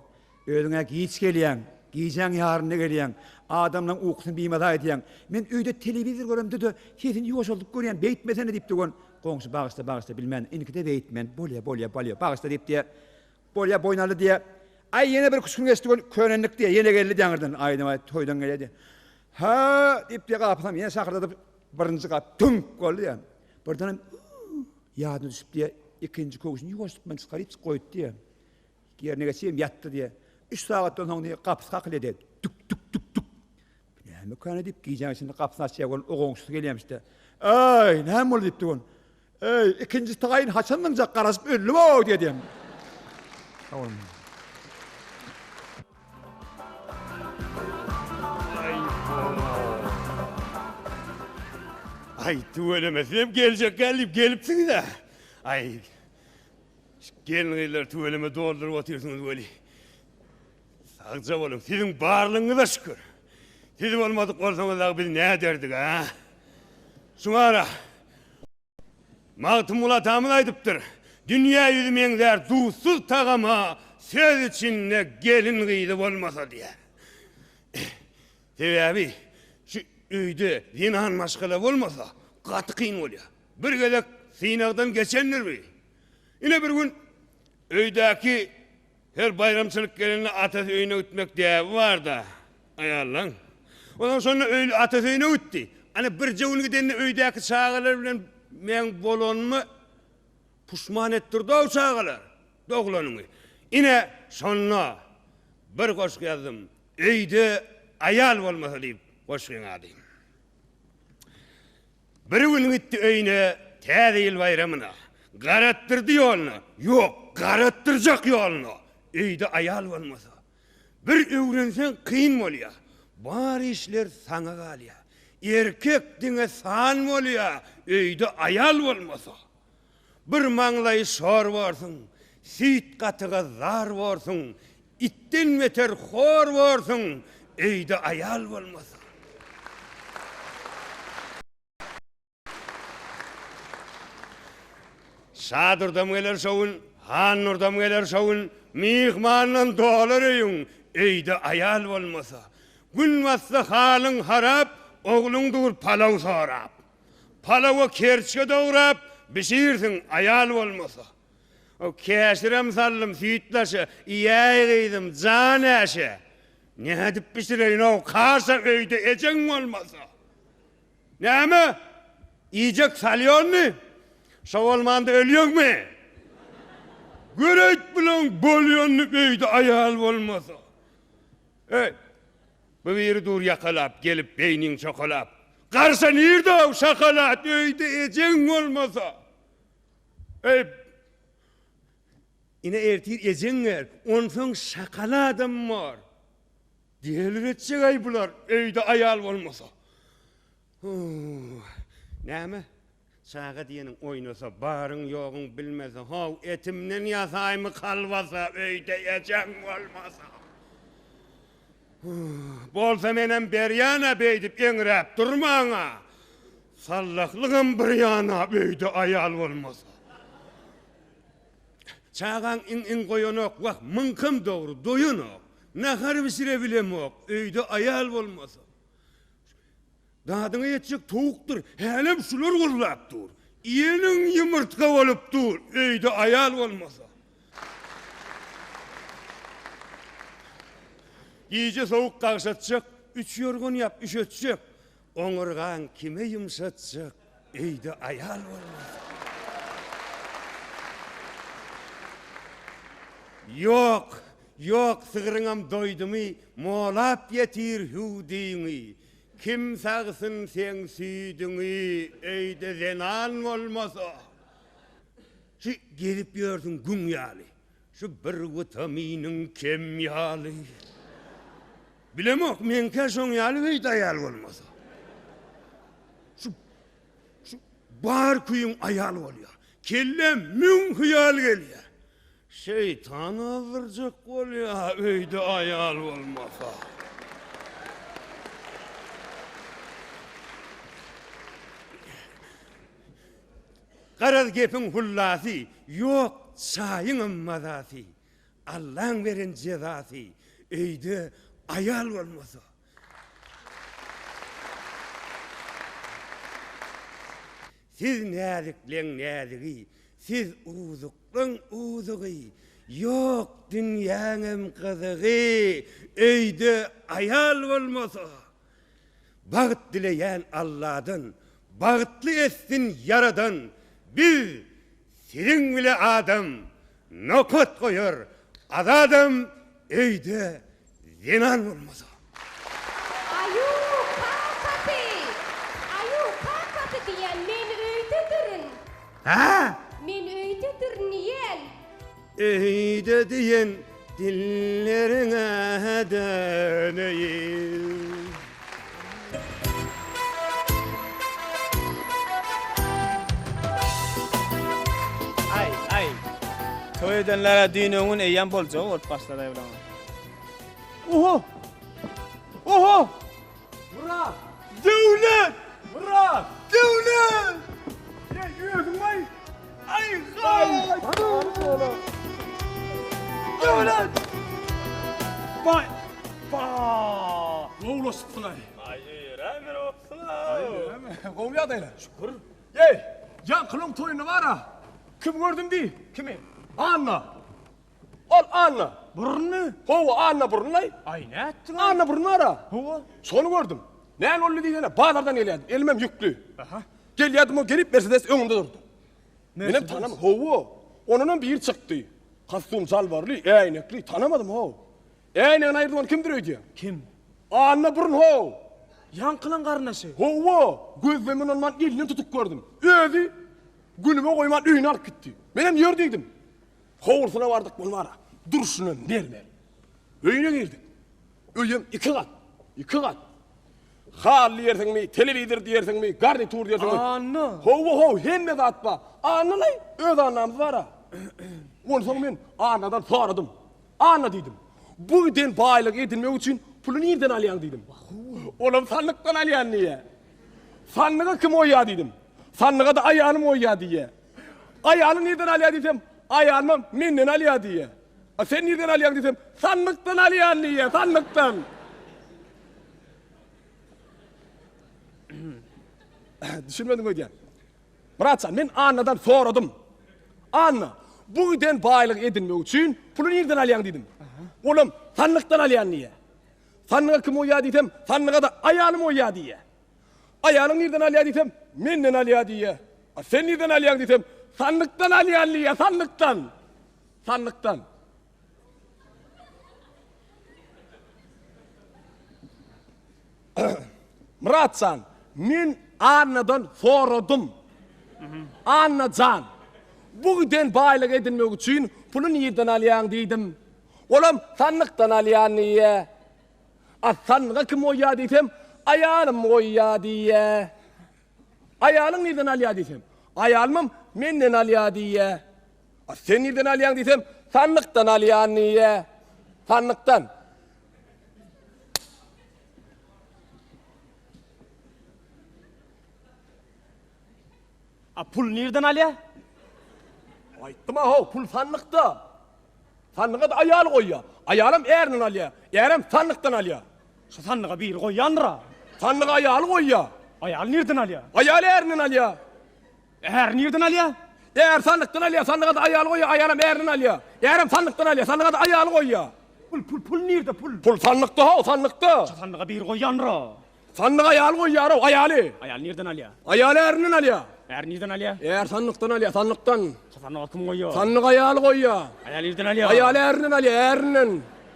özüň-ä giç gelýäň, gijäň ýarynda gelýäň, adamlaň ukusyny bimaza edýäň. Men öýde telewizor göremde-de sesini ýuwaşaldyp görýän, beýtmesene diýipdir. Gon, goňşy bagyşla, bagyşla, bilmän, indikide beýtmen, bolýa, bolýa, bolýa, bagyşla diýip diýýär. Bolýa, boýun aldy diýýär. Aý, ýene bir-iki üç gün geçdi, gon, könendik diýýär, ýene geldi diýýär aňyrdan, aýdym aýdyp, toýdan gelýär diýýär. Hä, diýip diýýär, gapysam ýene şakyrdadyp, Birinji gap düňk boldy diýýär. Birdenem ýadyna düşüp diýýär, ikinji köwşüni ýuwaşlyk bilen çykaryp goýdy diýýär. Ýerine geçip ýatdy diýýär. Üç sagatdan soň diýýär, gapysy kakylýar diýýär. Dük dük dük dük. Bu nämekana diýip gijäň içinde gapysyny açýar, ol o goňşusy gelýärmiş-de. Eý, näme boldy diýipdi ol. Eý, ikinji taýyn haçan zyňjak garaşyp öldüm-ow diýýär diýýär. Sag boluň. Aý, tüweleme, sizem geljek gel diýip gelipsiňiz-ä. Aý, gelin-gyzlar tüweleme dolduryp otyrsyňyz weli. Sagja boluň, siziň barlygyňyza şükür. Siz bolmadyk bolsaňyz dagy biz näderdik-ä? Şuňara Magtymguly atamyz aýdypdyr, Dünýä ýüzi meňzär duzsuz tagama, söz içinde gelin-gyzy bolmasa diýýär. Sebäbi şu öýde zenan maşgala bolmasa, gaty kyn bolýar. Bir gezek synagdan geçendir bi. Ine bir gün öýdäki Her baýramçylyk gelende atasy öýüne gitmek däbi bar-da, aýallaň. Onsoň şonda öýli atasy öýüne gitdi. Ana, birje gün gidende öýdäki çagalar bilen meň bolanymy puşman etdirdi-ow çagalar, doglanyňy. Ine, şonda bir goşgy ýazdym. Öýde aýal bolmasa diýip goşgyň ady. Bir gün gitdi öýüne Täze ýyl baýramyna. Garatdyrdy ýoluna, ýok, garatdyrjak ýoluna. Öýde aýal bolmasa. Bir öwrenseň kyn bolýa. Bar işler saňa galýa. Erkek diňe san bolýa, öýde aýal bolmasa. Bir maňlaýy şor borsuň, süýt gatyga zar borsuň, itden beter hor borsuň, öýde aýal bolmasa. Şadurdam geler şo gün, Handurdam geler şo gün, myhmandan dolar öýüň, öýde aýal bolmasa. Gün batsa halyň harap, ogluň dur palaw sorap. Palawa kerçge dograp, bişirsiň, aýal bolmasa. O käşirem saldym süýtlaşa, iýäý gyzym, jan äşe. Nädip bişireýin-ow, kaşa öýde ejeň bolmasa. Näme? Iýjek salýonmy? Şo bolmanda ölýäňmi? Göräýt bilen bolýanyny öýde aýal bolmasa. Eý, bu biri dur ýakalap, gelip beýniň çokalap. Garşa nirde-ow şokolad, öýde ejeň bolmasa. Eý, ine ertir ejeň gel, onsoň şokoladam bor. Deliretjek-aý bular, öýde aýal bolmasa. Näme? Çaga diýeniň oýnasa, baryň-ýoguň bilmese, how, etimden ýasaýmy kolbasa, öýde ejeň bolmasa. Bolsa menem berýän-ä beýdip eňräp durmaň-a. Sallahlygam bir ýana öýde aýal bolmasa. Çagaň iň-iň goýanok, wah, myňkam dogry, doýanok. Nahar bişirebilemok, öýde aýal bolmasa. Dadyňa ýetjek towukdyr, hälem şular gurlap dur. Iýeniň ýumurtga bolup dur, öýde aýal bolmasa. Gije sowuk gagşatjak, üç ýorgan ýap üşetjek, oňurgaň kime ýumşatjak, öýde aýal bolmasa. Ýok, ýok, sygryňam doýdumy, molap ýetir hüwdüňi. Kim sagsyn seň süýdüňi öýde zenan bolmasa. Şu gezip ýörsüň güň ýaly. Şu bir witaminiň kem ýaly. Bilemok meňkä şoň ýaly öýde aýal bolmasa. Şu şu bar küýüň aýal bolýar. Kellä müň hyýal gelýär. Şeýtan azdyrjak bolýa öýde aýal bolmasa. Garaz gepiň hullasy, ýok çaýyňam mazasy. Allaň beren jezasy, öýde aýal bolmasa. Siz näzikleň näzigi, siz uzuklaň uzugy, Ýok dünýäňem gyzygy, öýde aýal bolmasa. Bagt dileýän Alladan, bagtly etsin Ýaradan, Biz siziň bile adam, nokat goýar Azadam öýde Zenan bolmasa. Aýu, kakasy! Aýu, kakasy diýýän, men öýdedirin. Hä? Men öýdedirin diýýän. Öýde diýen dilleriňe döneýin. Aý, aý. Toý edenler-ä düýn-öňňün eýýäm boljagy bolup başlady bulaň. Oho! Oho! Myrat! Döwlet! Myrat! Döwlet! Ýa özüň aý! Aý, haý! Döwlet! Baý! Ba! Gowulaşypsyň-aý. Aý, öýräm ýörüpsiň-aý. Aý, näme? Gowy ýagdaýlar. Şükür. Eý, ýaňkynyň toýunda bar-a. Kim gördüm diý? Kimi? Anna. Ol Anna. Burunmy? Hawa, Anna burunlaý. Aý, nätdiň? Anna burun bar-a. Hawa. Şony gördüm. Näme boldy diýsene, bazardan gelýärdim. Elimem ýükli. Aha. Gelýärdim, o gelip Mersedes öňümde durdy. Menem tanam, hawa. Ondanam biri çykdy. Kostum jalbarly, äýnekli, tanamadym how. Äýnegini aýyrdy ony kimdir öýdýäň? Kim? Anna burun how. Ýaňkylaň garyndaşy. Hawa, gözlemen ondan elinden tutup gördüm. Özi günüme goýman öýüne alyp gitdi. Menem ýör diýdim. Howlusyna bardyk bolmara, durşuna mermer. Öýüne girdik. Öýem iki gat, iki gat. Haly diýersiňmi, telewizor diýersiňmi, garnitur diýersiňmi. Anna. Hawa, how, hemme zat bar. Annalaý, öz Annamyz bar-a. Onsoň men Annadan soradym. Anna diýdim, bu giden baýlygy edinmek üçin puly nirden alýaň diýdim. Olam sandykdan alýan diýýär. Sandyga kim goýýar diýdim. Sandyga-da aýalym goýýar diýýär. Aýalyň nirden alýar diýsem, aýalymam menden alýar diýýär. A sen nirden alýaň diýsem, sandykdan alýan diýýär, sandykdan. Düşünmediň öýdýän. Myratjan, men Annadan soradym. Anna, bu giden baýlygy edinmek üçin puly nirden alýaň diýdim. Olam sandykdan alýan diýýär. Sandyga kim goýýar diýsem, sandyga-da aýalym goýýar diýýär. Aýalyň nirden alýar diýsem, menden alýar diýýär. A sen nirden alýaň diýsem, sandykdan alýan diýýär, sandykdan. Sandykdan. Myrat jan, men Annadan soradym. Anna jan, bu giden baýlygy edinmek üçin puly nirden alýaň diýdim. Olam sandykdan alýan diýýär. A sandyga kim goýýar diýsem, aýalym goýýar diýýär. Aýalyň nirden alýar diýsem, aýalymam menden alýar diýýär. A sen nirden alýaň diýsem, sandykdan alýan diýýär. Sandykdan. A pul nirden alýa? Aýtdym-a how, pul sandykda. Sandyga-da aýaly goýýa. Aýalam ärinden alýa. Ärem sandykdan alýa. Şu sandyga biri goýýandyr-a. Sandyga aýaly goýýa. Aýaly nirden alýa? Aýaly ärinden alýa. Är nirden alýa? Är sandykdan alýa, sandyga-da aýaly goýýa, aýalam ärinden alýa. Ärem sandykdan alýa, sandyga-da aýaly goýýa. Pul, pul, pul nirde, pul? Pul sandykda how, sandykda. Şu sandyga biri goýýandyr-a. Sandyga aýaly goýýar-ow, aýaly. Aýaly nirden alýa? Aýaly ärinden alýa. Är nirden alýa? Är sandykdan alýa, sandykdan. Şu sandyga kim goýýa? Sandyga aýaly goýýa. Aýaly nirden alýa? Aýaly ärinden alýa, ärinden.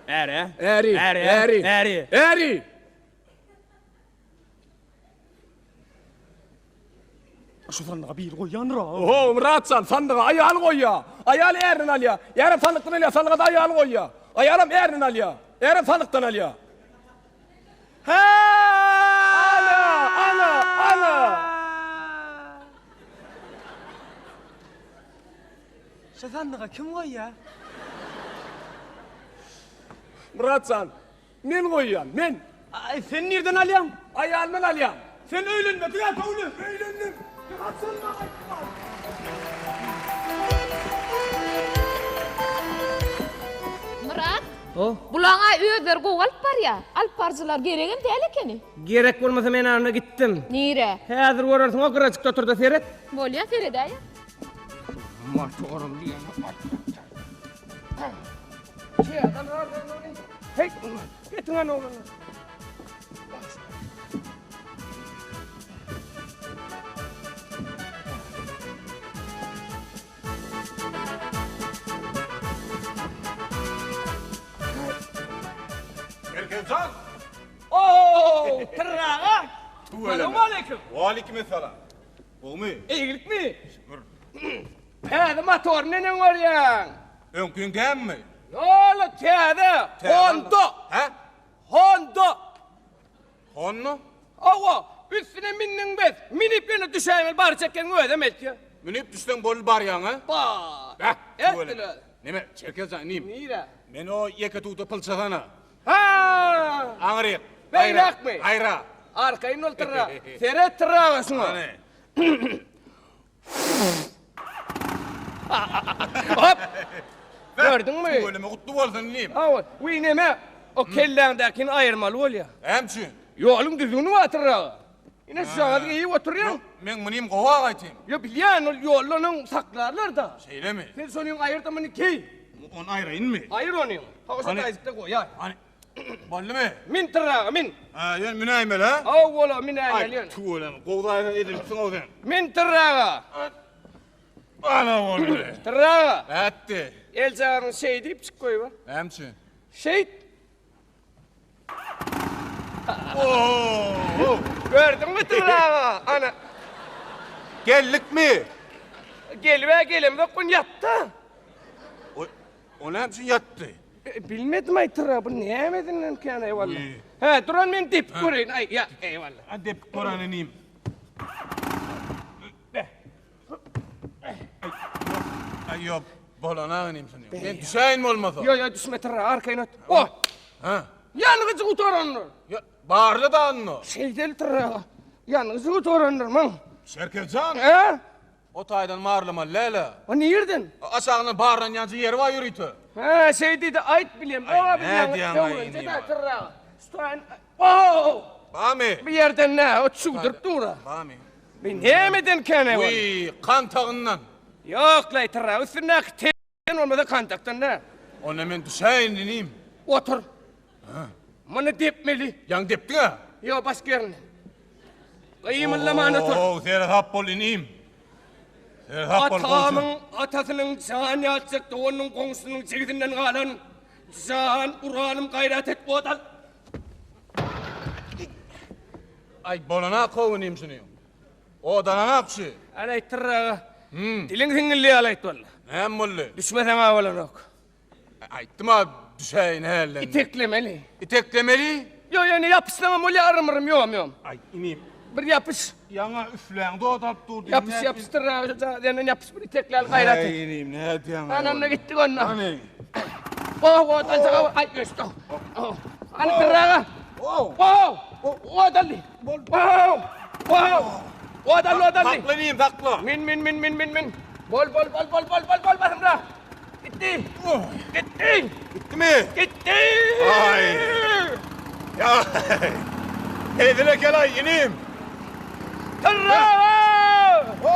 Äri? Äri. Äri? Äri. Äri. Äri. Şu sandyga biri goýýandyr-a. Oho, Myrat jan, sandyga aýaly goýýa. Aýaly ärinden alýa. Ärem sandykdan alýa, sandyga-da aýaly goýýa. Aýalam ärinden alýa. Ärem sandykdan alýa. Hä! Ana, ana, ana! Şu sandyga kim goýýa? Myrat jan, Men goýýan, men. Aý, sen nirden alýaň? Aýalymdan alýan. Sen öýlenmediň-ä, Döwlet. Öýlendim. Haçan maňa aýtman? Myrat, bulaň-a özleri gowy alyp barýa. Alyp baryjylar geregem däl ekeni. Gerek bolmasa men anda gitdim. Nirä? Häzir görersiň, o gyrajykda otur-da seret. Bolýa, seredäýen. Motorym diýeni Hey, getiň ana oglanlar. Erkinjan! Oo, tyrraga! Salam aleyküm. Waleýkim essalam. Gowmy? Eýgilikmi? Şükür. Täze motor neneň görýäň? Öňkiň dälmi? Ýola täze. Honda. Hä? Honda. Honda? Hawa, üstüne mindiň bes. Münip ýöne düşäýmeli barjak ýeriň özem eltýär. Münip düşseň boldy barýaň a? Ba. Beh, Etdiler. Neme, Çerkez jan inim. Nirä? Men o ýeke tuta pylçasana. Ha! Aňryk. Beýläkmi? Gaýra. Arkaýyn bol tyrra. Seret tyrraga şuňa. Hany. Hop! Gördüňmi? Tüweleme gutly bolsun inim. Hawa, wiý neme? O kelläňdäkini aýyrmaly bolýa. Näme üçin? Ýoluň düzgüni bar tyrraga. Ine şujagaz geýip oturýaň. Ýok, meň munym gowy agaýtym. Ýok, bilýän, ol ýolda onuň saklarlar-da. Şeýlemi? Sen şonyň aýyr-da muny geý. Ony aýraýynmy? Aýyr ony. Hawa, şo taýjykda goýaý. Hany, boldumy? Min tyrraga, min. Hä, ýöne münäýmeli, hä? Hawa, münäýmeli ýöne. Aý, tüweleme, gowy zaýadan edilipsiň-ow sen. Min tyrraga. Ana boldy. Tyrraga. Nätdi? Eljagazyňy şeý diýip çyk goýber. Näme üçin? Şeýt. Gördüňmi Tyrraga? Ana. Geldikmi? Gelib-ä gelemzok, gün ýatdy. O näme üçin ýatdy? Bilmedim aý Tyrra, bu nämesindenkän eýwalla. Hä, duran men depip göreýin. Aý, ýa, eýwalla. A depip gören inim. Aý, ýok, bolanok inim şuny. Men düşäýin bolmasa. Ýok, ýok, düşme Tyrra, arkaýyn ot. O! Hä? Ýangyjy gutarandyr. Ýa, barly da onda. Şeýdeli Tyrra. Ýangyjy gutarandyr, maň. Çerkezjan. Hä? O taýdan barlamaly däl-ä. O nirden? Aşagyndan barlanýança ýeri bar ýörite. Hä, şeý diýdi, aýt bilem. Oňa bilýän. Öwrenje-dä Tyrra. Şu taýyn. O! Barmy? Bu ýerden nä, o çüwdürip dur-a. Barmy? Bu nämeden kän ol? Wiý, kantagyndan. Ýok-laý, tyrra, üstündäki telden bolmasa kantakdan däl. Onda men düşäýin inim. Otur. Muny depmeli. Ýaňy depdiň-ä? Ýok, başga ýerinden. Gymyldaman otur. Oo, seresap bol inim. Seresap bol, goňşy. Atamyň atasynyň jan ýatjak doganynyň goňşusynyň jigisinden galan jan uranym gaýrat et ot al. Aý bolana kow inim şuny. Odalanak şu. Al aýtdyr aga. Diliň siňňilli ýaly aýt walla. Näme boldy? Düşmeseň-ä bolanok. Aýtdym-a düşäýin hälden. Iteklemeli. Iteklemeli? Ýok, ýöne ýapyşsaňam bolýar arym-yrym ýom ýom. Aý inim. Bir ýapyş. Ýaňa üfläň dodalyp dur diýdim. Ýapyş ýapyşdyr aga şu jaýdan ýapyş bir itekläli gaýrat et. Aý inim nädýäň? Anamda gitdik onda. Hany. Oh, ot aljaga, aý öçdi. Oh. Hany Tyrra aga. Oh. Oh. Ot aldy. Oh. Oh. Odaldy, odaldy. Sakla inim, sakla. Min, min, min, min, min, min. Bol, bol, bol, bol, bol, bol, bol, basymrak. Gitdi. Gitdi. Gitdimi? Gitdi. Aý. Ýa. Hezil eken-aý, inim. Tyrra! Ho!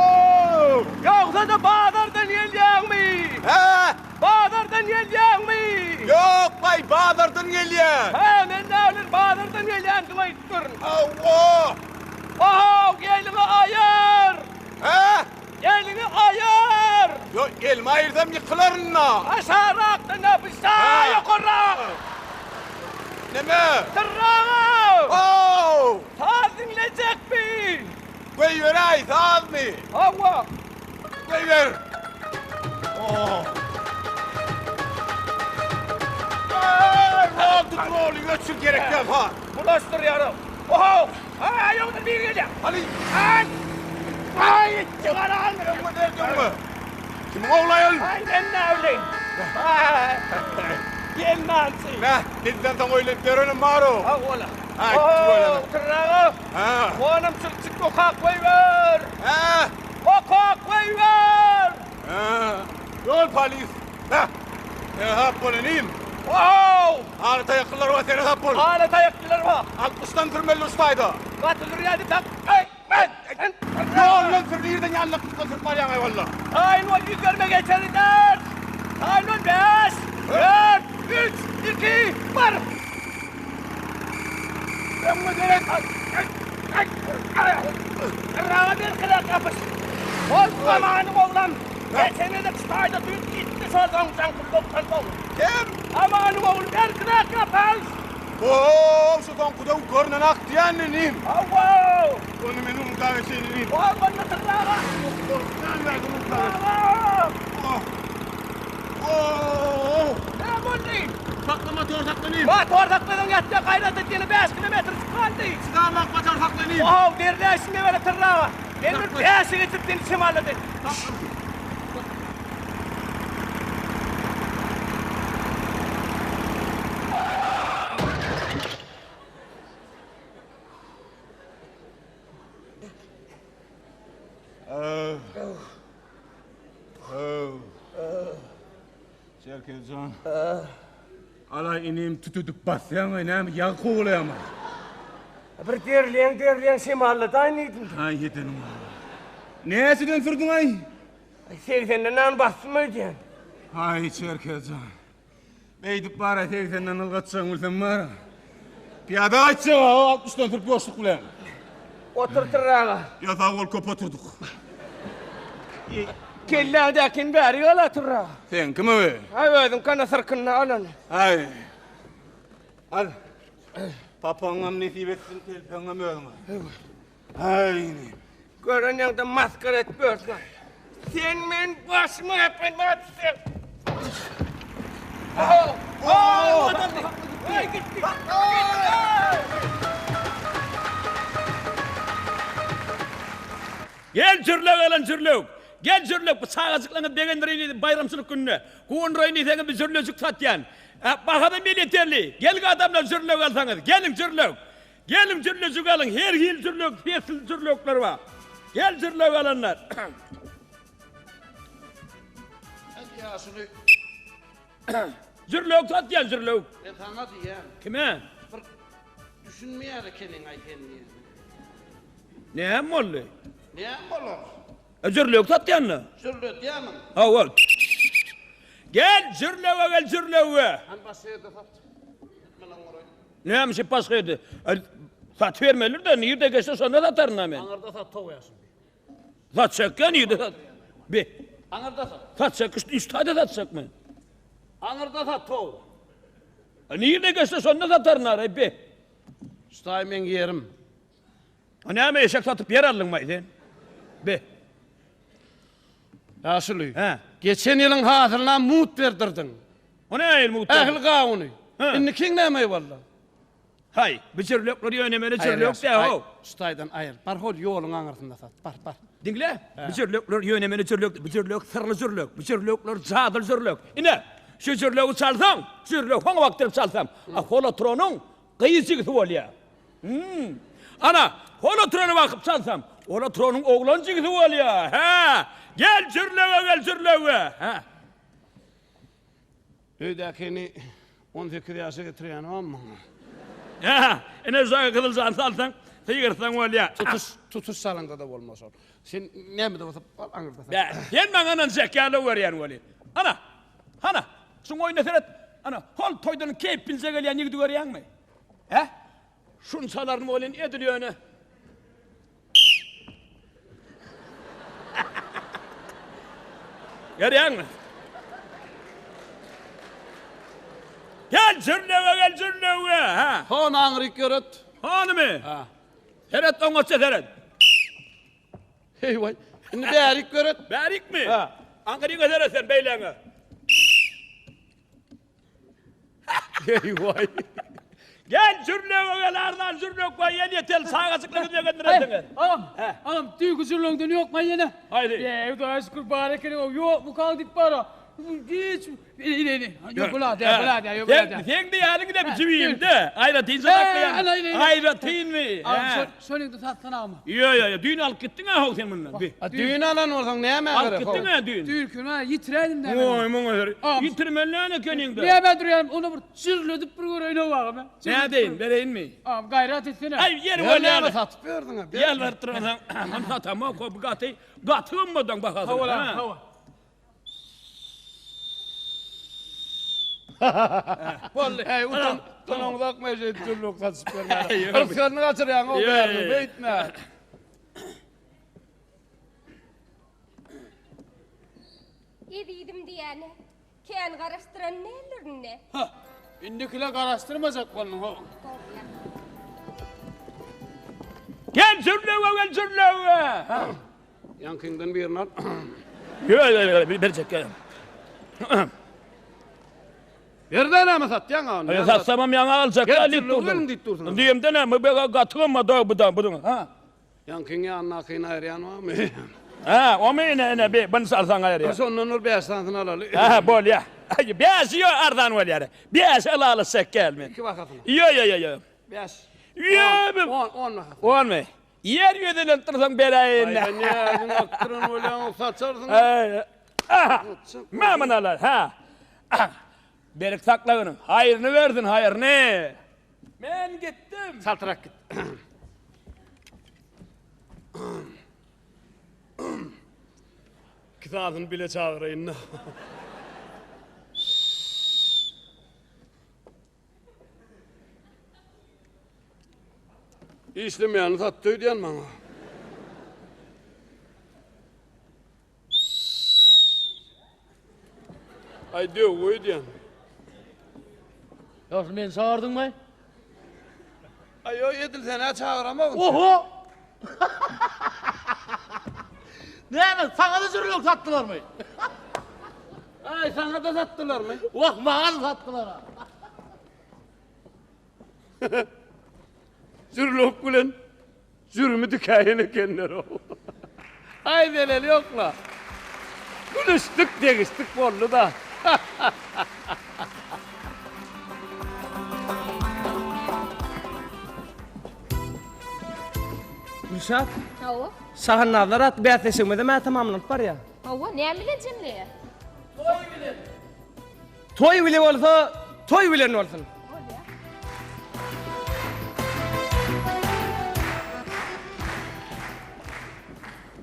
Ýogsa-da bazardan gelýäňmi? Hä? Bazardan gelýäňmi? Ýok, baý, bazardan gelýän. Hä, men näbilen bazardan gelýändigiňi aýdypdyryn. Hawa. Ohow, eliňi aýyr! Hä? Eliňi aýyr! Ýok, elimi aýyrsam ýykylaryn-da. Aşagrakdan ýapyşsa, ýokarrak! Neme? Tyrraga! How! Saz diňlejekmi? Goýberäý, sazmy? Hawa. Goýber! Oh. Aý, rol tut, roly öçür gerek däl, ha. Bulaşdyrýar. Ohow! Aý, ýogsa biri gelýär. Hany? Aý! Aý, çygar almy? Öňe berdi öňe. Kimiň ogly aýal? Aý, men näbileýin. Aý, gelmançy. Mä, bizden soň öýlenip ýörenem bar-ow. Hawa-la. Aý, tüweleme. Tyrraga. Hä. Gonamçylykçyk okap goýber. Hä. Okap goýber. Hä. Ýol polis. Hä. Seresap bol inim. Ohow! Haly taýaklylar bar, seresap bol. Haly taýaklylar bar. Altmyşdan sürmeli uç taýda. Gaty sürýärdi tak. Aý, men. Ýoldan sür, nirden ýanlykdan sürüp barýaň aý walla. Taýyn bol, 120 geçeri dert. Taýyn bol, 5, 4, 3, 2, 1. Öňüme gelen. Raga berkiräk ýapyş. Bol zamanyň oglam. Geçen gezek şu taýda düýp gitdi şol soň jaňky Kim? Amanyň ogly berkiräk ýapyş. Ho, şu soňky döw görnen ak diýen inim. Hawa. Ony men unutap geçeýin inim. Bol bolma tyrraga. Oh. Näme boldy? Sakla motor sakla inim. Motor sakladyň ýatýa gaýrat et ýene 5 kilometr galdy. Çydamak motor sakla inim. Ow, derläýşiň ewele tyrraga. Men bir bäşe geçip seni şemallady. Çerkezjan. Ala inim tütüdip basýaň, näme ýag kowalaýaň? Bir derleýän derleýän şemalladaýyn diýdim. Aý ýetenim. Näçeden sürdüň aý? Segsenden nan basdym öýdýän. Aý Çerkezjan. Beýdip bara segsenden ylgatjagyňy bilsem bara. Pyýada gaýtjak a, altmyşdan sürüp ýoşluk bilen. Otur tyrraga. Ýa sag bol köp oturdyk. Kelläňdäkini bärik al a tyrraga. Seňkimi be? Aý özüňki ana syrkynda al ony. Aý. Al. Papagyňam nesip etsin, telpegiňem özüňe. Aý inim. Gören ýaňda maskara edip ýörsüň. Sen men başyma epinmä düşseň. Gel jürlek alan jürlek. Gel jürlek bu çagajyklaryňyzy begendireýin diýdim baýramçylyk gününe. Guwandyraýyn diýseňiz bir jürlejik satýan. Bahasam elýeterli. Geliň adamlar jürlek alsaňyz. Geliň jürlek. Geliň jürlejik alyň, her hili jürlek, sesli jürlekler bar. Gel jürlek alanlar. Ýaşuly. Jürlek satýan jürlek. Men saňa diýýän. Kime? Bir düşünmeýär ekeniň-aý sen diýýän. Näme boldy? Näme bolar? E, jürlek satýan-da. Jürledýärmiň? Hawa. Gel jürlege gel jürlege. Hany başga ýerde sat. Gitmelen guraý. Näme üçin başga ýerde? Satybermelidir-de, nirde geçse şonda sataryn-a men. Aňyrda sat tow ýaşuly. Satjak ýa nirde sat? Be. Aňyrda sat. Satjak üç taýda satjak men. Aňyrda sat tow. Nirde geçse şonda sataryn-a, be. Şu taý meň ýerim. A näme eşek satyp ýer aldyňmaý sen? Be. Ýaşuly. Hä. Geçen ýylyň hasylyna mugt berdirdiň. O nähili mugt berdi? Ähli gawuny. Indikiň näme boldy? Haý, bu jürlekler ýöne-möne jürlek däl-ow. Şu taýdan aýyr. Bar hol ýoluň aňyrsynda sat. Bar, bar. Diňle, bu jürlekler ýöne-möne jürlek, bu jürlek syrly jürlek, bu jürlekler jadyly jürlek. Ine, şu jürlegi çalsaň, jürlek hoňa bakdyryp çalsaň, a hol oturanyň gyz jigisi bolýar. Hum. Ana, hol oturana bakyp çalsam, Ol oturanyň oglan jigisi bolýa. Hä! Gel jürlege, gel jürlege. Hä! Öýdäkini 18 ýaşa getirýänim maňa. Hä, ine şoňa gyzyljany salsaň, sygyrsaň bolýa. Tutuş, tutuş salaňda-da bolmaz ol. Sen näme-de bolsa al aňyrda sal. Bä, sen maňa ynanjak ýaly görýän welin. Ana, hana, şuň oýnuna seret. Ana, hol toýdan keýp bilje gelýän ýigidi görýäňmi? Hä? Şunçalaryny welin edil ýöne. Görýäňmi? Gel jürlege, gel jürlege, hä? Hony aňryk ýöret. Honymy? Ha. Seret oňatça seret. Heý waý. Indi bärik ýöret. Bärikmi? Ha. Aňryňa seret sen beýläňe. Heý waý. Gel jürlege gel arzan jürlek waý el ýetel çagajyklaryňyzy begendirersiňiz. Agam, agam tüýki jürlegiňden ýokma ýene. Haýsy? Eý, Hudaýa şükür bar ekeni, ýok bu kaň diýip bara. Hiç ine ine. Ýok bula dä, bula dä, ýok bula dä. Seň diýýäniň ine jübimde. Aýratyn saklaýan. Aýratynmy? Agam şonyňda satsan agam. Ýo ýo ýo, düýn alyp gitdiň-ä how sen mundan. Düýn alan bolsaň nämä gerek? Alyp gitdiň-ä düýn. Düýnkini ýitiräýdim dä. Oý, muňa ser. Ýitirmeli näme ekeniň-dä. Nämä durýan, ony bir jürledip bir göreýin how agam. Nädeýin, bereýinmi? Agam gaýrat etsene. Aý, ýeri bolýar. Näme satyp berdiň-ä? Ýalbaryp durmasaň, ony satamok, bu gaty, gaty gymmadyň bahasyny. Hawa, hawa. Boldy. Eý, utan, utanaňzokmy şeýdip jürlük satyşyp bermäne. Yrsgalyny gaçyrýaň, o bärde, beýtme. Ezizim diýýäne, kän garaşdyran däldir indi. Hah, indikile garaşdyrmajak bolduň how. Gel jürlüge, gel jürlüge. Ýaňkyňdan birini al. Ýok, ýok, ýok, berjek gel. Berde näme satýaň a? Aý, satsamam ýaňy aljak Gel, diýip jürlügi durdum. beriň diýip dursuň. Diýemde näme, bu gaty gymmat o bu da, bu da. Ha. Ýaňkyň ýanyndakyny aýyrýan barmy? Ha, omy ine, ine, bi, bunu alsaň aýyrýar. Şondan bir bäş sanysyny alaly. Ha, bolýar. Aý, bäşi ýok, arzan bolýar. Bäşi ylalaşjak gel men. Iki bahasyna. Ýok, ýok, ýok, ýok. Bäş. Ýok. On, on bahasyna. Onmy? Ýer ýüzülen dursaň beräýin. Aý, näziň akdyran bolýaň, saçarsyň. Aý, aha. Mamyn alar, ha. Berk saklagyn, haýryny bersin, haýryny. Men gitdim. Çaltrak git. Kitabyny bile çagyraýyn-da. Işlemeýäni satdy öýdýän maňa. Aý döw öýdýän. Ýagşy meni çagyrdyňmy? Aý ýok edil sen-ä çagyramok. Oho! Näme, saňa-da jürlük satdylarmy? Aý saňa-da satdylarmy? Wah, maňa-da satdylar-a. Jürlük bilen jürümi dikäýen ekenler-ow. Aý zeleli ýok-la. Gülüşdik, degişdik boldy-da. Gülşat. Hawa. Şahannazlar atly bäsleşigimizem-ä tamamlanyp barýar. Hawa, näme bilen jemleýär? Toý bilen. Toý bile bolsa, toý bilen bolsun.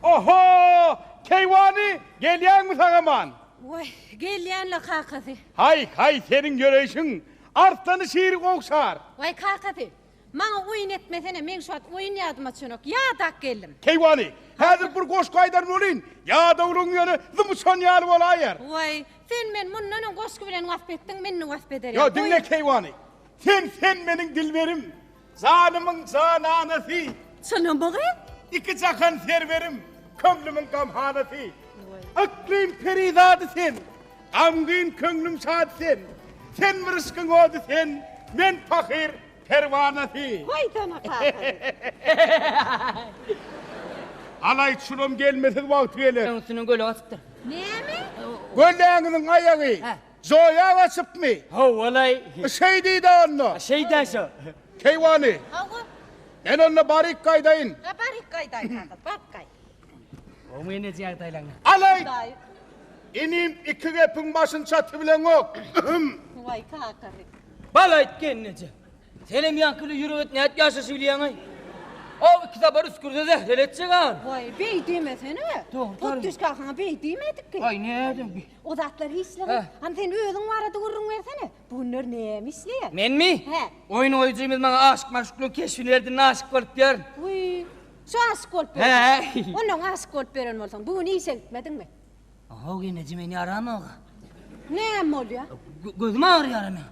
Oho! Keýwany, gelýäňmi sag-aman? Waý, gelýän-le kakasy. Haý, haý, seniň ýöreýşiň arslany şiri ogşar. Waý, kakasy, Maňa oýun etmesene, meň şu wagt oýun ýadyma düşenok. Ýadap geldim. Keýwany, häzir bir goşgy aýdaryn welin, ýadawlygyň ýöne zym uçan ýaly bolaýar. Waý, sen meni mundan öň goşgy bilen wasp etdiň, men indi wasp eder Ýo, ýaly. diňle keýwany. Sen, sen meniň dilberim, janymyň jananasy. Çynymy gyz? Iki jahan serwerim, köňlümiň gamhanasy. Yklym perizady sen, gamgyn köňlüm şady sen. Sen bir yşkyň ody sen, men pahyr Perwanasy. Goýsana kakasy. Alaý şulam gelmesiz wagty geler. Öň üstünden göle gaçypdyr. Näme? Göläňiziň aýagy joýa gaçypmy? Hawa-laý. Şeý diý-dä onda. Şeý-dä şo. Keýwany. Hawa. Men onda baryp gaýdaýyn. Ha, baryp gaýdaý kaka, baryp gaý. Gowymy eneje ýagdaýlaň? Alaý! Inim iki gepiň başyny çatybileňok. Waý kakasy. Bal aýt gelneje. Senem ýaňky bilen ýürek et nädip ýaşaşy bilýäňaý? Ow iki sapar üskürse zähreli etjek a. Waý beý diýmesene. Potdyş kakaňa beý diýmedik ki. Aý nädem. O zatlar hiçligi. Hany sen özüň barada gürrüň bersene. Bu günler näme işleýäň? Menmi? Hä. Oýun goýujymyz maňa aşyk-maşuklyň keşbini berdi, indi aşyk bolup ýörün. Wiý, şu aşyk bolup ýörün. Hä. Onnoň aşyk bolup ýören bolsaň, bu gün işe gitmediňmi? Oho, gelneje men ýaramok. Näme bolýa? Gözüm agyrýar meň.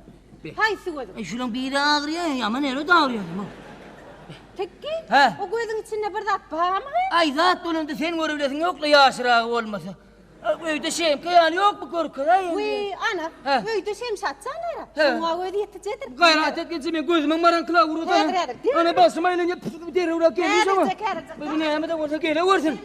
Haýsy gözüň? E, şulaň biri agyrýar, ýaman erbet agyrýar. Tekki? Hä? O gözüň içinde bir zat barmy? Aý, zat bolanda sen görebilesiň ýok-la ýaşyragy bolmasa. Öýde şemke ýaly ýokmy görkezaý indi. Wiý, ana, öýde şemşat jan ara. Şoňa göz ýetijedir. Gaýrat et gelje men gözümiň maraňkylagy urady. Häzir, häzir. Ana başym aýlanýar, püf derrewräk gelin şoňa. Häzirjek, häzirjek. Bu näme-de bolsa gelewersin.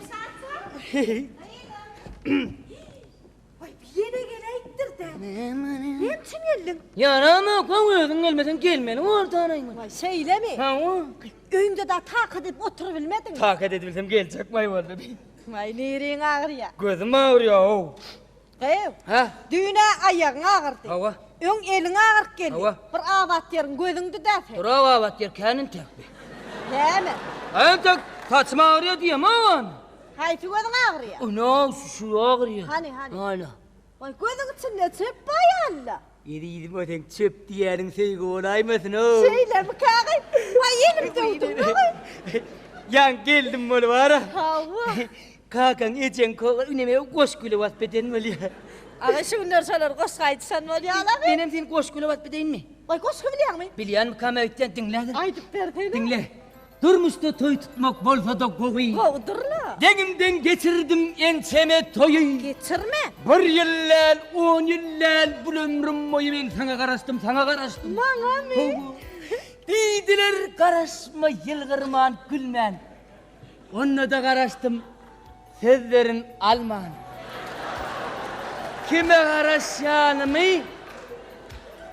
Waý, ýene geläýipdir-dä. Näme üçin geldiň? Ýaramok, öň özüň gelmeseň gelmeli boldy anaýma. Waý, şeýlemi? Hawa. Öýüňde dagy takat edip oturybilmediňmi? Takat edibilsem geljek waý boldy. Waý, niriň agyrýar? Gözüm agyrýar-ow. Gyz, Hä? düýn-ä aýagyň agyrdy. Hawa. Öň eliň agyryp geldi. Hawa. Bir abat ýeriň gözüňdi-dä sen. Dur-ow, abat ýer kän entek. Näme? Entek saçym agyrýar diýemok. Haýsy gözüň agyrýar? Ana, şu agyrýar. Hany, hany? Ana. Waý, gözüň içinde çöp baýanda. Ezizim, o seň çöp diýýäniň söýgi bolaýmasyn-ow. Şeýlemi, kagy? Waý, elim döwdüň, kagy. Ýaňy geldim bolup ara. Hawa. Kakaň, ejeň neme goşgyly wasp eden bolýar. Aga, şu günler şolar goşgy aýdyşan bolýarlar. Menem seni goşgyly wasp edeýinmi? Waý, goşgy bilýäňmi? Bilýänmikam öýtýän, diňle. Aýdyp bersene. Diňle. Durmuşda toý tutmak bolsa-da gowy. Gowudyr-la. Deňimden geçirdim ençeme toýy. Geçirme. Bir ýyl däl, on ýyl däl, bul ömrüm boýy men saňa garaşdym, saňa garaşdym. Maňamy? Hawa. Diýdiler, garaşma ýylgyrman, gülmän. Onda-da garaşdym, sözlerin alman. Kime garaşýanymy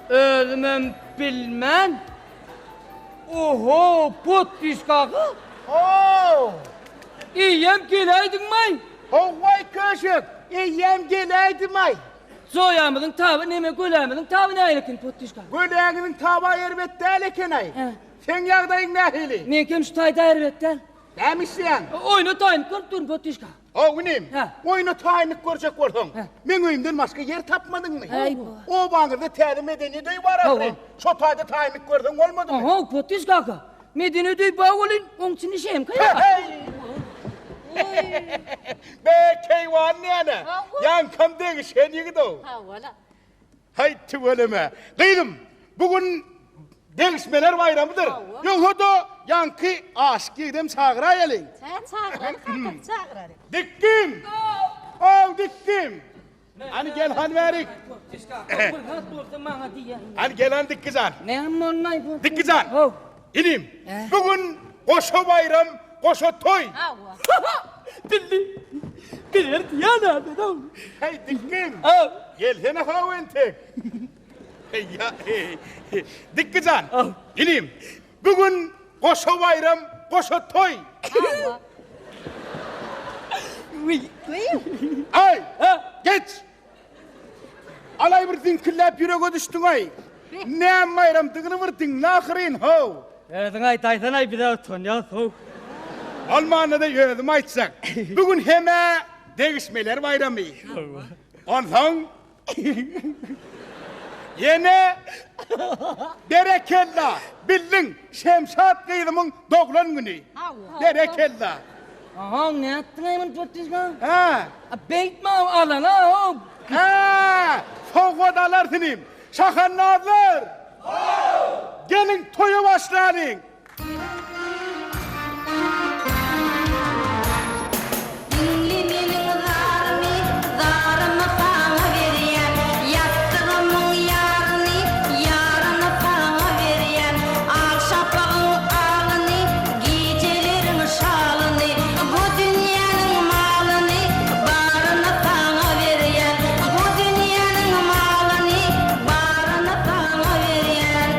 özümem bilmän. Oho, potpis kaka. How! Eýýäm geläýdiňmaý? Howwaý köşek, eýýäm geläýdimaý. Joýamyzyň taby neme gölämiziň taby nähili eken potpis kaka? Göläňiziň taby erbet däl ekenaý. Seň ýagdaýyň nähili? Meňkem şu taýda erbet däl. Näme işleýäň? Oýna taýynlyk görüp durun potpis kaka. How inim, oýna taýynlyk görjek bolsaň, meň öýümden başga ýer tapmadyňmy? Obaňyzda täze medeniýet öýi bar ahyryn. Şo taýda taýynlyk görseň bolmadymy? How, Potdyş kaka, medeniýet öýi bar welin, oň içinde şemka ýok. Be, keýwany näme? Ýaňkam degişgen ýigit-ow. Hawa-la. Haý, tüweleme. Gyzym, bu gün degişmeler baýramydyr. Ýogsa-da, ýaňky aşyk ýigidem çagyraýalyň. Hä, çagyraly kaka, çagyraly. Dikgim! Ow, dikgim! Hany gel hany bärik. Hany gel hany Dikgi jan. Näme boldy? Dikgi jan. Inim, bu gün goşa baýram, goşa toý. Bildi. Biler diýen adam. Heý, Dikgim. Gelsene haw entek. Heý, Dikgi jan. Inim, bu gün goşa baýram, goşa toý. Aý, geç. Alaý bir ziňkilläp ýürege düşdüň-aý. Näme baýramdygyny bir diňle ahyryn, how. Özüň aýtaýsana-aý, biz-ä utanýas-how. Bolmanda-da özüm aýtjak. Bu gün hem-ä degişmeler baýramy. Onsoň Ýene berekella, bildiň, Şemşat gyzymyň doglan güni. Berekella. Aha, nätdiň-aý muny potdyjka? Hä. A beýtme, alana-ow. Hä, sowgat alarsyň inim. Şahandazlar! Geliň, toýa başlalyň! Diňle meniň zarymy, zarymy saňa berýän, Ýassygymyň ýaryny, ýaryny saňa berýän, Ak şapagyň alyny, gijeleriň şalyny, Bu dünýäniň malyny, baryny saňa berýän, Bu dünýäniň malyny, baryny saňa berýän.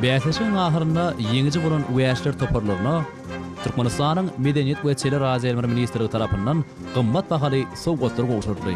Bäsleşigiň ahyrynda ýeňiji bolan wäşiler toparlaryna Türkmenistanyň Medeniýet we teleradioýaýlymlar ministrligi tarapyndan gymmat bahaly sowgatlar gowşuryldy.